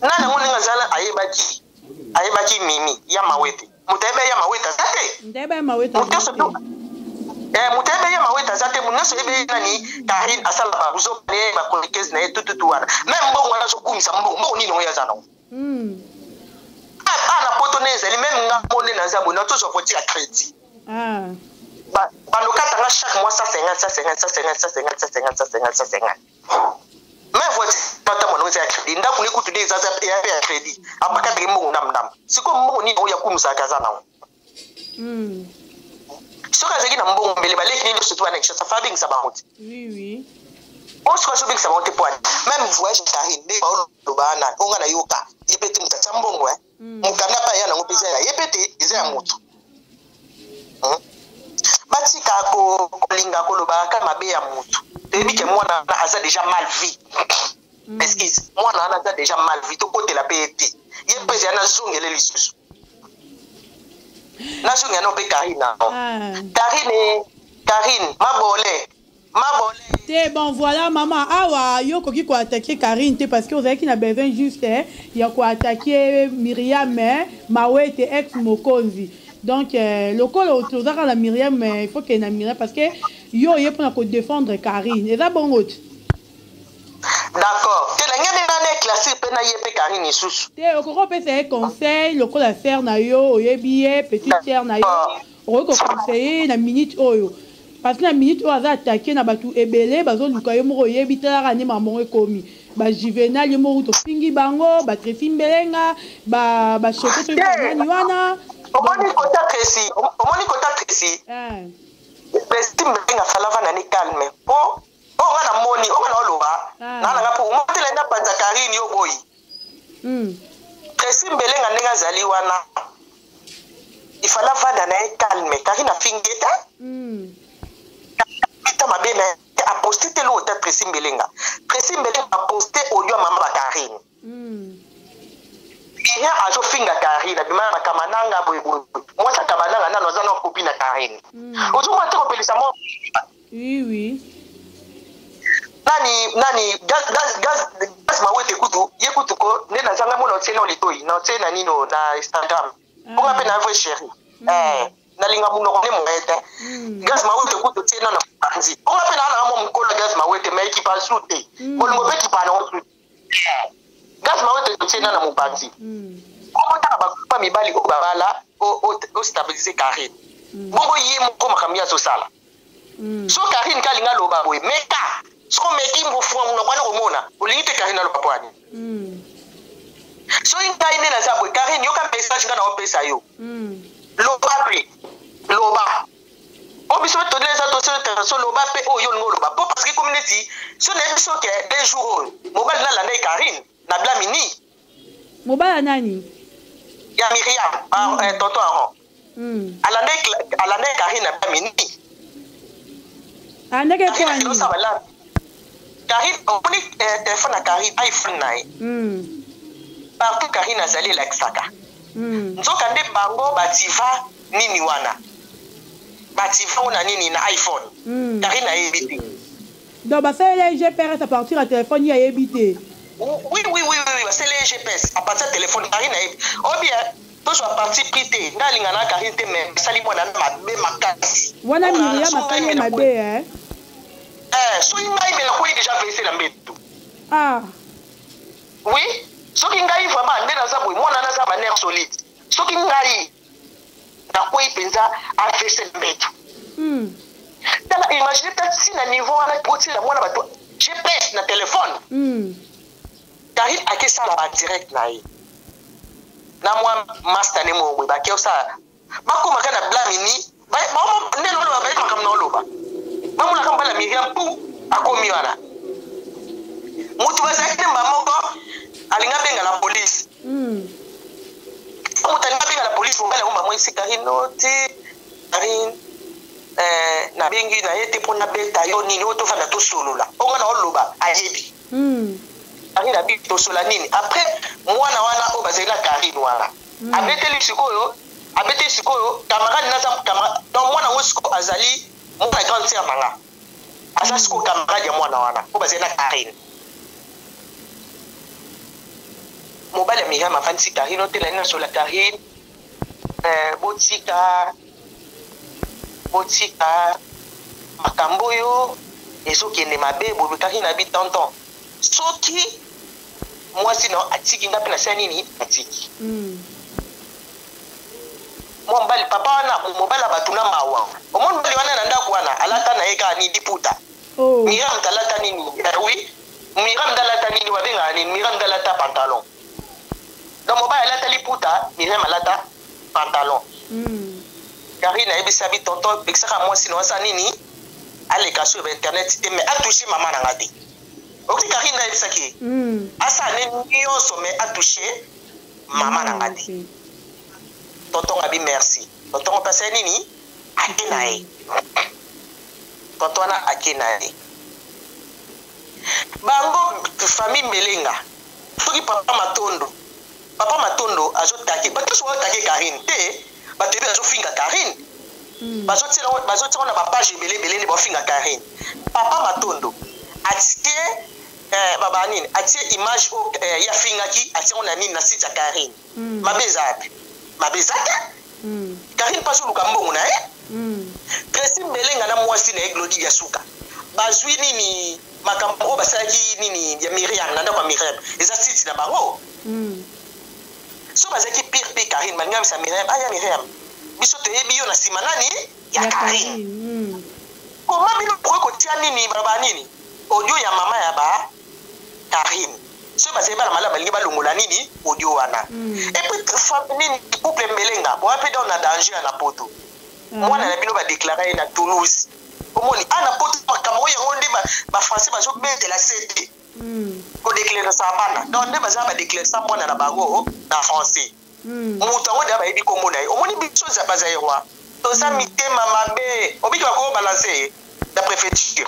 Nana ngo ndenge azala ayebaki. Ayebaki mimi ya mawete. Mutu ayeba ya mawete aza te. Ndeba ya mawete. Mutu nyonso to Eh, moto ayebi ye Mawete aza te, moto nyonso ayebi ye nani? Karine asala babuzoba na ye, bachroniqueuse na ye tututu wana. Meme mbongo wana azokumisa mbongo, mbongo nini oyo aza nango? Ah, na poto nde ezali meme nga mo nde naza boye, natozwa voiture ya crédit. Ah. Balokata nga chaque mois 150, 150, 150, 150, 150, 150, 150. Mais voiture ata mwana eza ya crédit, ndako ne kutu nde eza ya crédit. Abakataki mbongo ndambo ndambo. Sikoyo mbongo nini oyo akumisaka aza nango? Soki azalaki na mbongo mbele baleki nini surtout bana Kinshasa fa abengisa bango te. Oui, oui. Oyo soki azobengisa bango te po ani même voyage Karine nde baoloba wana oyo nga nayoka ye mpe te moto atya mbongo eh. Mokanda mpe aya nango mpe eza ya ye mpe te, eza ya moto. Batika kolinga koloba kaka mabe ya moto. Toyebi ke mwana wana aza déjà mal vie. Excuse, mwana wana aza déjà mal vie, tokotela mpe ye te. Ye mpe ezali nazongele lisusu. Nazongela no mpe Karine nango. Karine, Karine, mabole. Mabole. Te bon voilà maman, awa yo koki ko attaquer Karine te parce que ozalaki na besoin juste eh, ya ko attaquer Myriam eh, Mawete ex mokonzi. Donc lokola ozaka na Myriam eh, il faut que na Myriam parce que yo oye pona ko défendre Karine. Eza bongo te. D'accord. Te na ngene na ne classique pe na ye pe Karine lisusu. Te okoki kopesa ye conseil lokola sœur na yo oyebi ye petite sœur na yo okoki ko conseiller na minute oyo parce que na minute oyo aza attaqué na batu ebele bazoluka yo moko oyebi talaka nde makambo yango ekomi ba Juvenal yo moko tofingi bango ba Tracy Mbelenga ba ba Choco soki ba nani wana. Omoni kota Tracy, omoni kota Tracy. Tracy Mbelenga fala vanda ne calme po oyo nga na moni oyo nga na oloba na nanga po omotela nda panza Karine yo boyi. Tracy Mbelenga ndenge azali wana il fallait avanda na ye calme. Karine afingi ye te. Ata mabe na ye a poste te eloko te Tracy Mbelenga. Tracy Mbelenga a poste audio ya mama ba Karine. Miriam azofinga Karine abima na Kamananga boye boye. Mwasi ya Kamananga nano aza na copine na Karine. Ozomona te kopelisa mwa Oui, oui. Nani nani gaz gaz gaz gaz mawete kutu ye kutu ko nde nazanga mona otie na litoi na otie na nino na Instagram. Bonga pe na vrai chérie. Eh nalinga munoko nde moye te. Gaz mawete kutu otie na na panzi. Bonga pe na na mo mukolo gaz mawete mais ekipa su te. Bolingo pe ekipa na su. Gaz mawete otie na na mopanzi. Kombo taka ba pa mibali oyo babala o stabiliser Karine. Bongo ye moko makambo ye azosala. So Karine ka alinga aloba boye meka soko meki mbofu wa munoko wana komona olingi te Karine aloba po ani. Soki ngai nde naza boye Karine yoka message nga na opesa yo. Loba pe loba. O biso pe todela eza to so loba pe oyo yo olingi oloba po parce que ekomi neti so nayebi so ke deux jours oyo mobali nalanda ye Karine na blamini. Mobali ya nani? Ya Myriam, tonton Aaron. Alandaki Karine na blamini. Alandaki ye po nini? Karine, omoni telefone ya Karine, iPhone na ye. Partout Karine azali elakisaka. Nzoka nde bango bativa nini wana? Bativa ngo na nini na iPhone. Karine ayebi te. Donc basaleli ye GPS à partir ya telefone ye ayebi te. Oui, oui, oui, oui, oui, basaleli ye GPS à partir ya telefone Karine ayebi. Obi tozwa parti pris te. Nga alinga na Karine te mais asali mwana na mabe makasi. Wana Myriam asali ye mabe eh. Eh, soki ngai mais nakweli déjà VC na mbeto. Ah. Oui, soki ngai vraiment nde naza boye mwana naza ba nerf solide. Soki ngai nakwei penza AVC na mbeto. Tala imagine ta si na niveau wana botiela mwana bato GPS na téléphone. Karine akesala ba direct na ye. Na mwa master ne moko boye bake osala. Bakoma kaka na blamini. Ba ba nde lolo ba makambo na oloba. Bamonaka mbala Myriam pu akomi wana. Mutu bazalaki nde mba moko alinga benga la police. Mutu alinga benga la police mobali yango bamwisi Karine oti Karine nabengi na ye te mpo nabeta yo nini oyo tofanda tosolola. Oyo nga na oloba ayebi. Karine abi tosola nini? Après mwana wana oyo bazali na Karine wana. Abeteli sikoyo, abeteli sikoyo camarade naza camarade. Donc mwana ngo sikoyo azali mwana grande sœur na nga. Aza sikoyo camarade ya mwana wana oyo bazali na Karine. Mobali ya Myriam afandisi Karine otela nini asola Karine. Botika botika. Makambo oyo ezokende mabe boye. Karine abi tonton, soki mwasi na atiki nga mpe nasala nini, atiki. Mwa mobali papa wana, mobali ya bato na mawa. Omoni mobali wana na ndako wana alata na ye kaka nini, liputa. Oh. Miriam alata nini? Oui, Miriam alata nini, babengaka nini, Miriam alata pantalon. Donc mobali alata liputa, Miriam alata pantalon. Karine ayebisa bi tonton, pekisaka mwasi na asala nini, aleka sur internet te, mais atouche mama na nga te. Oki Karine ayebisaki ye asala ne nyonso, mais atouche mama na nga te. Tonton abi merci. Tonton mpe asala nini, ake na ye. Tonton wana ake na ye. Bango famille Mbelenga, soki papa Matondo, papa Matondo azotake bato nyonso, bazotake Karine te. Bato ebi azofinga Karine, bazotiango na bapage ebele ebele nde baofinga Karine. Papa Matondo atie baba nini, atie image oyo ye afingaki, atiango na nini, na site ya Karine. Mabe eza wapi? Mabe eza te. Karine mpe azoluka mbongo na ye. Tracy Mbelenga na mwasi na ye Glodi Diasuka bazwi nini, makambo oyo basalaki nini ya Miriam na ndako ya Miriam, eza site na bango. So bazalaki pire mpe Karine balingi babisa Miriam aya. Miriam, biso toyebi yo na nsima nani ya Karine. Koma bino bokoki kotia nini, baloba nini, audio ya mama ya ba Karine. Soki bazali bana malamu, balingi balongola nini, audio wana. Et puis nini, couple Mbelenga boya mpe donc na danger ya na poto. Mwana na bino badéclarer ye na Toulouse. Omoni a na poto makambo oyo, yango nde bafrançais bazobetela sete kodéclarer sa bana. Donc nde baza badéclarer sa mwana na bango na français, moto yango deya bayebi kombo na ye. Omoni biso bazaïrois toza mitema mabe. Obiki bakobalancer ye na préfecture.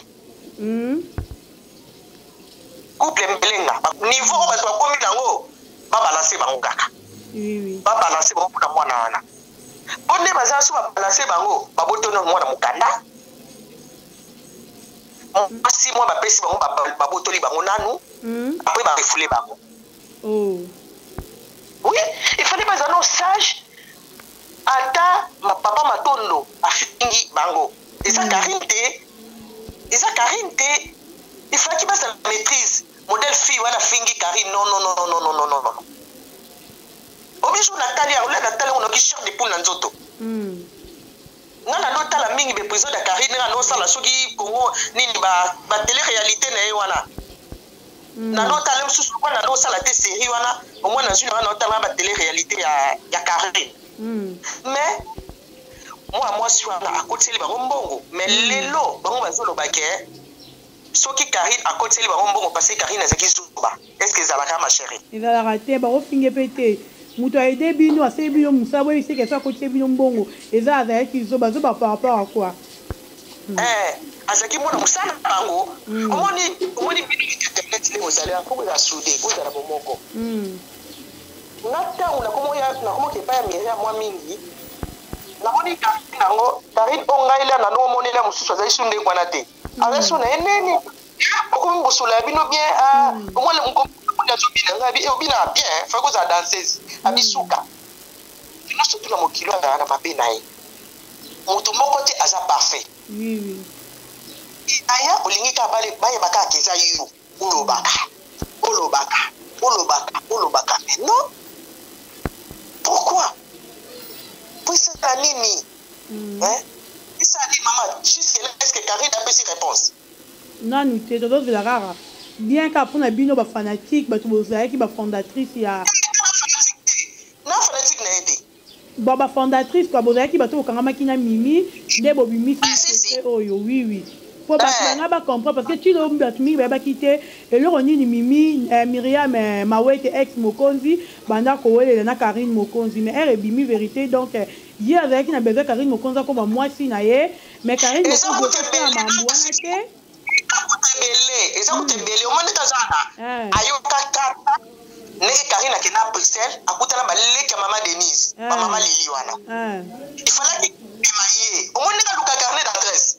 Couple Mbelenga, niveau oyo bato bakomi nango, babalancer bango kaka, babalancer bango mpona mwana wana, mpo nde baza so babalancer bango, babotoni mwana mokanda. Mwasi mwa bapesi bango, babotoli bango nanu, après barefouler bango. Oui, il fallait baza no sage. Ata papa Matondo afingi bango, eza Karine te, eza Karine te. Il fallaki bazala maîtrise. Modèle fille wana afingi Karine, non, non, non, non, non, non, non, non. Obiso natali yango, natali yango, nayoki chair de poule na nzoto. Nga nazotala mingi baépisode ya Karine, nga nosala soki Congo nini, batélé réalité na ye wana. Nazotala mosusu lokwa nazosala te série wana, omoi nazwi nanga naotala batélé réalité ya Karine. Mais mwana mwasi wana akotiseli bango mbongo, mais lelo bango bazoloba ke soki Karine akotiseli bango mbongo parce que Karine azalaki zoba. Est ce que ezalaka, ma chérie? Ezalaka te. Bakofinge mpe te. Moto aide bino, asali bino mosala, boyebisi ke so akotiseli bino mbongo, eza azalaki zoba zoba par rapport à quoi? Azalaki mwana mosala na bango. Omoni bino internet nde ozali mpo kozala soudé, kozala bomoko. Nga ntango nakomoka epai ya Miriam mwa mingi, namoni Karine yango, Karine oyo ngai lia nano omonela mosusu azali su ndenge wana te, azali su na ye neni, okomi bosola ya bino bien. Omoni moni azobina, ngai abi obinaka bien, fai kozala danseuse. Abi suka nyonso tuna mokili azala na mabe na ye, moto moko te aza parfait. Aya olingi kaka bayeba kaka eza yo, olobaka, olobaka, olobaka, olobaka, mais non. Pourquoi? Po esala nini? Esala nini, mama? Jusque là, est ce que Karine apesi réponse? Nanu te. Tozozela kaka bien kaka mpona bino bafanatique, bato bozalaki bafondatrice ya Na fanatique na ye te. Bon, bafondatrice quoi, bozalaki bato bokangamaki na Mimi nde bobimisi secret oyo. Oui, po bato banga bacomprendre, parce que tilo bato mingi bayebaki te eloko nini Mimi, Miriam, Mawete ex mokonzi banda kowelela na Karine Mokonzi. Mais ere ebimi vérité. Donc ye azalaki na besoin Karine Mokonzi akoma mwasi na ye, mais Karine Mokonzi okosala mambo wana te. Ebele eza kuta ebele. Omoni aza wana, ayoka kaka ndenge Karine akenda Bruxelles, akutana baleki ya mama Denise, bamama Lili wana. Ifalaki bema ye. Omoni ndenge aluka carnet d'adresse,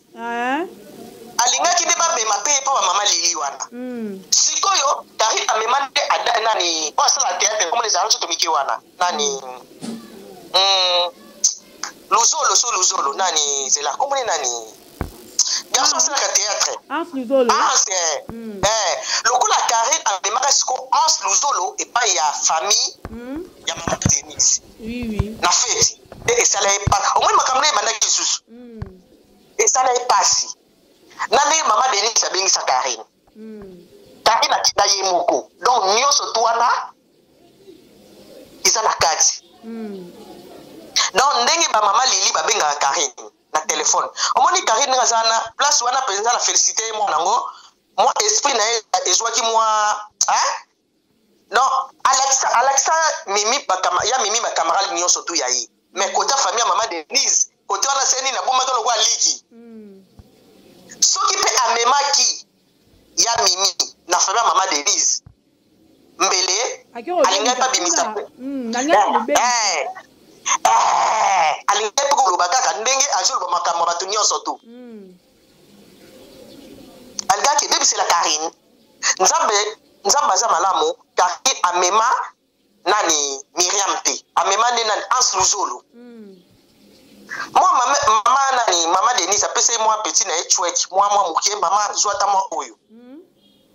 alingaki nde bamema mpe ye mpo bamama Lili wana. Sikoyo Karine amema nde nani oyo asala théâtre, komona ezala nzoto mike wana, nani, Luzolo, so Luzolo nani, zela, komoni nani. Garçon asalaka théâtre. Hans Luzolo. Hans eh. Eh, lokola Karine amemaka siko Hans Luzolo epai ya famille ya mama Denise. Oui oui. Na feti nde esala ye pasi. Omoni makambo naye ebandaki lisusu. Esala ye pasi. Na ndenge mama Denise abengisa Karine. Karine atinda ye moko. Donc nyonso tu wana eza na kati. Donc ndenge ba mama Lili babengaka Karine na telefone, omoni Karine ndenge aza wana, place wana mpenza na félicité ye mwana yango, mwa esprit na ye ezwaki mwa, hein? Non, alakisa, alakisa Mimi bakama, ya Mimi ba camarade nyonso tu ya ye, mais kota famille ya mama Denise, kote wana se nini abombaki lokola liki. Soki mpe amemaki ya Mimi na famille ya mama Denise, mbele alingaki mpe abimisa mpe alingaki mpe koloba kaka ndenge azoloba makambo ya bato nyonso tu. Alingaki ebebisela Karine. Nzambe, Nzambe aza malamu. Karine amema nani Miriam te, amema nde nani Hans Luzolo. Mwa mama, mama nani mama Denise apesa ye mwa petit na ye chwek, mwa mwa moke, mama zwa ata mwa oyo.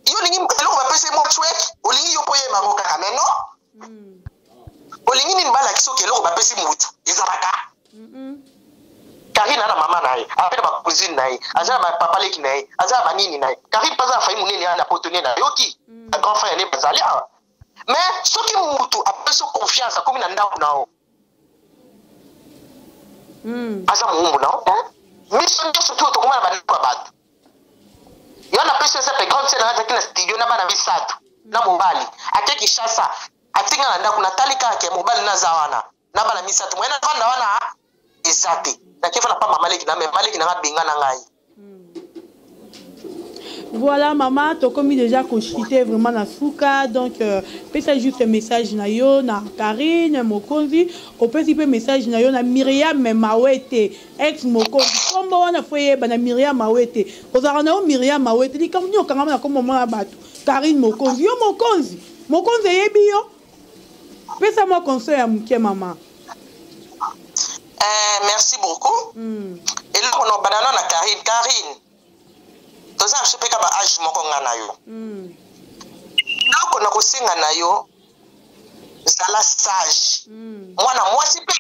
Yo olingi eloko bapesa ye mwa chwek, olingi yo mpo oyeba yango kaka, mais non. Olingi nini balakisa oke eloko bapesi mutu ezalaka. Karine ana mama na ye, ape na ba cousine na ye, aza na ba papa leki na ye, aza na banini na ye. Karine mpe aza na famille monene ya na poto nde nayoki. Ba grand frère nde bazali awa. Mais soki mutu apesi yo confiance, akomi na ndako na yo, aza mowumbu na yo. Biso nyonso tu tokoma na bandako ya bato. Yo napesi yo exemple, grande sœur na nga azalaki na studio na bana misato na mobali, ake Kinshasa, atinga na ndako, natali kaka ke mobali naza wana na bana misato, moyen navanda wana eza te. Nakefa na pa mama leki na, mama leki na nga benga na ngai. Voilà maman, tokomi déjà kochite vraiment na suka, donc pesa juste message na yo na Karine Mokonzi, opesi pe message na yo na Myriam Mawete, ex Mokonzi. Kombo wana fo yeba na Myriam Mawete. Ozalaka na yo Myriam Mawete, likambo nini okangama na kombo mwana bato? Karine Mokonzi, yo Mokonzi, Mokonzi eyebi yo. Pesa mwa conseil ya moke mama. Merci beaucoup. Eloko na banana na Karine, Karine toza biso mpe ka ba age moko nga na yo. Eloko na kosenga na yo, zala sage. Mwana mwasi mpe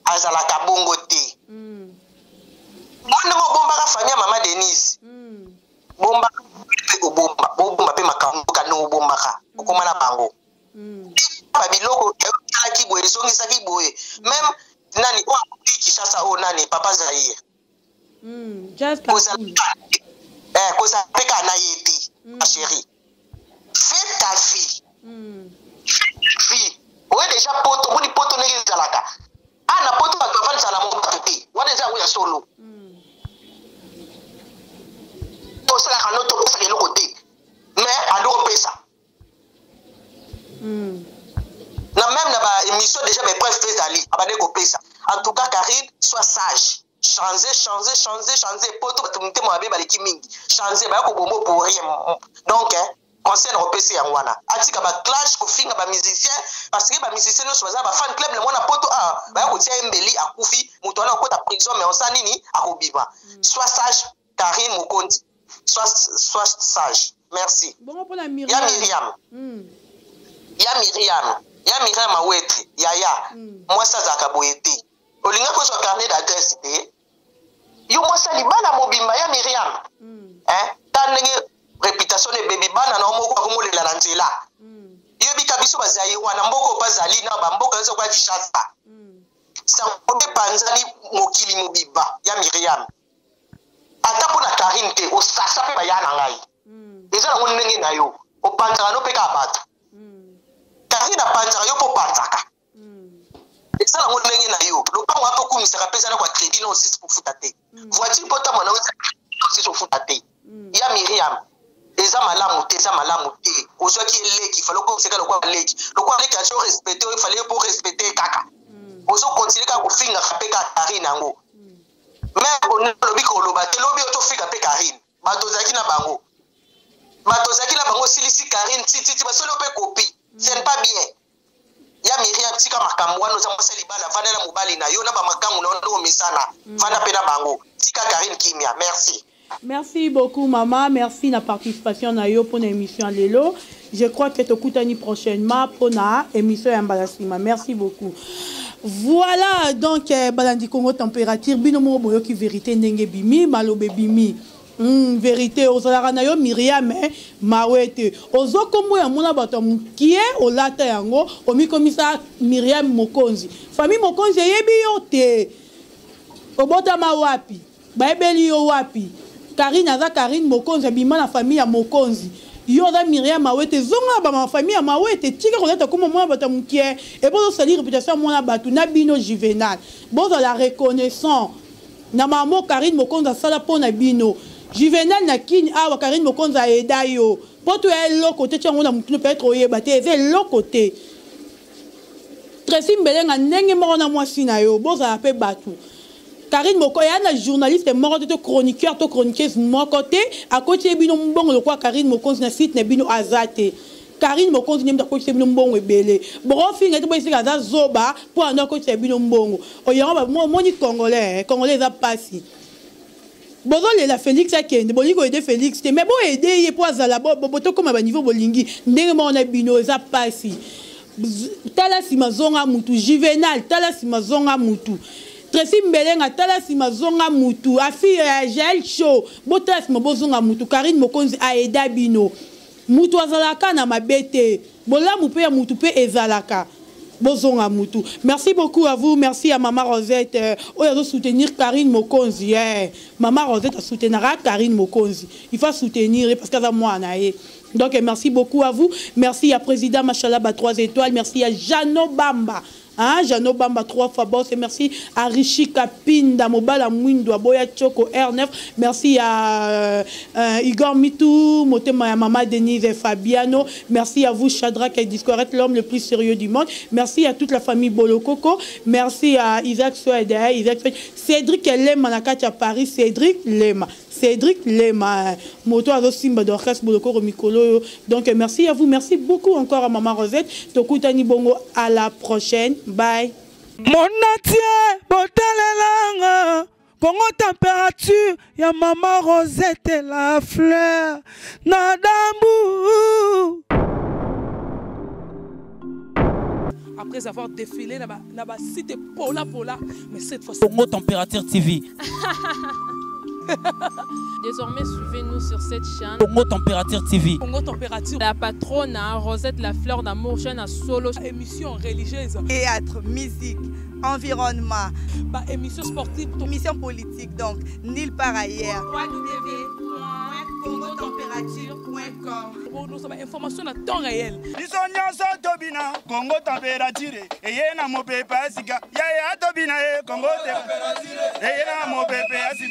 azalaka bongo te. Mwa ndenge obombaka famille ya mama Denise, bomba mpe obomba, obomba mpe makambo ka ndenge obombaka, okoma na bango. Ba biloko esalaki boye, ezongisaki boye. Même nani oyo akuti Kinshasa oyo nani papa Zaire. Kozala mpe kaka na ye te, ma chérie. Fais ta vie. Vie. Oye déjà poto, omoni poto ndenge ezalaka. Ah, na poto bato bafandisaka na mongo bato te. Wana eza yango ya solo. Tosalaka no, topesaka eloko te. Mais ando kopesa. Na même na ba émission déjà ba épreuve mpe ezali abandaki kopesa. En tout cas Karine, sois sage. Changer, changer, changer, changer. Poto bato mitema mabe baleki mingi. Changer, baya kobombo pour rien. Donc, hein, conseil na kopesa yango wana. Atika ba clash, kofinga ba musicien, parce que ba musicien nyonso baza ba fan club na mwana poto, ah, baya kotia ye mbeli, akufi, moto wana akota prison, mais osa nini, akobima. Sois sage, Karine Mokonzi. Sois sage. Merci. Bongo pona Myriam. Ya Myriam. Ya Myriam. Ya Myriam Awete, yaya. Mwasi azalaka boye te. Olinga kozwa carnet d'adresse te. Yo mwasi ya libala mobimba ya Myriam. Hein? Ta ndenge réputation ne bebi bana na moko akomolela na nzela. Yebika biso bazali wana mboko bazali na ba mboka nyonso kwa Kinshasa. Sango epanzani mokili mobimba ya Myriam. Ata mpo na Karine te, osasa mpe baya na ngai. Eza nango ndenge na yo. Opanzaka no mpe kaka bato. Karine apanzaka yo mpo opanzaka. Eza nango ndenge na yo. Lopango wana mpo okumisaka mpe eza na kwa crédit na osisi kofuta te. Voiture mpo otambola na yo eza osisi kofuta te. Ya Myriam, eza malamu te, eza malamu te. Ozwaki eleki, fallait okomisaka lokola leki. Lokola leki azo respecter oyo, fallait po respecter kaka. Ozo continuer kaka kofingaka mpe kaka Karine yango. Mais olobi koloba te, lobi otofika mpe Karine. Bato ozalaki na bango. Bato ozalaki na bango osilisi Karine ti ti ti basoli mpe copie. Ce n'est pas bien. Ya Myriam, tika makambo wana, oza mwasi ya libala, vanda na mobali na yo na ba makangu na yo ndenge omesana. Vanda mpe na bango. Tika Karine kimia. Merci. Merci beaucoup maman, merci na participation na yo pour l'émission lelo. Je crois que tokutani prochainement pour na émission ya mbala sima. Merci beaucoup. Voilà donc eh, balandi Congo température bino moko boyoki vérité ndenge bimi malobe bimi. Vérité ozalaka na yo Myriam eh, mawe te ozo kombo ya mona bato ya mokie olata yango omikomisa Myriam Mokonzi. Famille Mokonzi eyebi yo te. Obotama wapi? Bayebeli yo wapi? Carine aza Carine Mokonzi abima na famille ya Mokonzi. Yo oza Myriam Mawete zonga na ba famille ya Mawete tika kolata kombo mwana bato ya mukie et bozo salir reputation ya mwana bato na bino Juvenal. Bozala reconnaissant na maman Carine Mokonzi asala mpo na bino. Juvenal na Kin awa Carine Mokonzi aida yo. Poto ya eloko te tiango na mutu peut-être oyeba te eza eloko te. Tracy Mbelenga ndenge moko na mwasi na yo bozala pe batu. Carine moko ya na journaliste moko te to chroniqueur to chroniqueuse moko te akoti ye bino mbongo lokola Carine Mokonzi na site na bino aza te. Carine Mokonzi nde moto akotisa bino mbongo ebele. Bokofinga te boyesika aza zoba mpo ando akotisa bino mbongo. Oyango omoni congolais, eh, congolais eza pasi. Bozolela Felix akende, bolingi koyede Felix te, mais boyede ye mpo azala botokoma ba niveau bolingi ndenge moko na bino eza pasi. Tala sima zonga mutu Juvenal, tala sima zonga mutu. Tracy Mbelenga tala sima zonga mutu. Afi ya Jael Show, botala sima bozonga mutu. Carine Mokonzi aida bino. Mutu azalaka na mabe te. Bolamu pe ya mutu pe ezalaka. Bozonga mutu. Merci beaucoup à vous, merci à maman Rosette euh, oyo azo soutenir Carine Mokonzi. Eh, maman Rosette a soutenara Carine Mokonzi. Il faut soutenir parce qu'aza mwana ye. Donc merci beaucoup à vous. Merci à président Machalaba 3 étoiles, merci à Jano Bamba. Hein, Jano Bamba trois fois boss et merci à Richi Kapinda Mobala Mwindu Aboya Choco R9 merci à Igor Mitou Motema ya Mama Denise et Fabiano merci à vous Shadrach et Discoret l'homme le plus sérieux du monde merci à toute la famille Bolokoko merci à Isaac Swede Isaac Swede Cédric Lema na kati ya Paris Cédric Lema Cédric Lema moto azo simba Dorcas Bolokoko mikolo oyo. Donc merci à vous, merci beaucoup encore à maman Rosette. Tokutani bongo à la prochaine. Bye. Monatie botalelanga Congo température ya maman Rosette la fleur na dambu. Après avoir défilé na ba site pola pola, mais cette fois Congo Température TV. Désormais, suivez-nous sur cette chaîne. Congo Température TV. Congo Température. La patronne, hein, Rosette la fleur d'amour, chaîne à solo. Émission religieuse. Théâtre, musique, environnement. Bah, émission sportive. Émission politique, donc, nulle part ailleurs. www.congotemperature.com. Pour nous, information à temps réel. Biso nyonso tobina Congo température eye na mopepe ya sika yaya tobina ye Congo température eye na mopepe ya sika.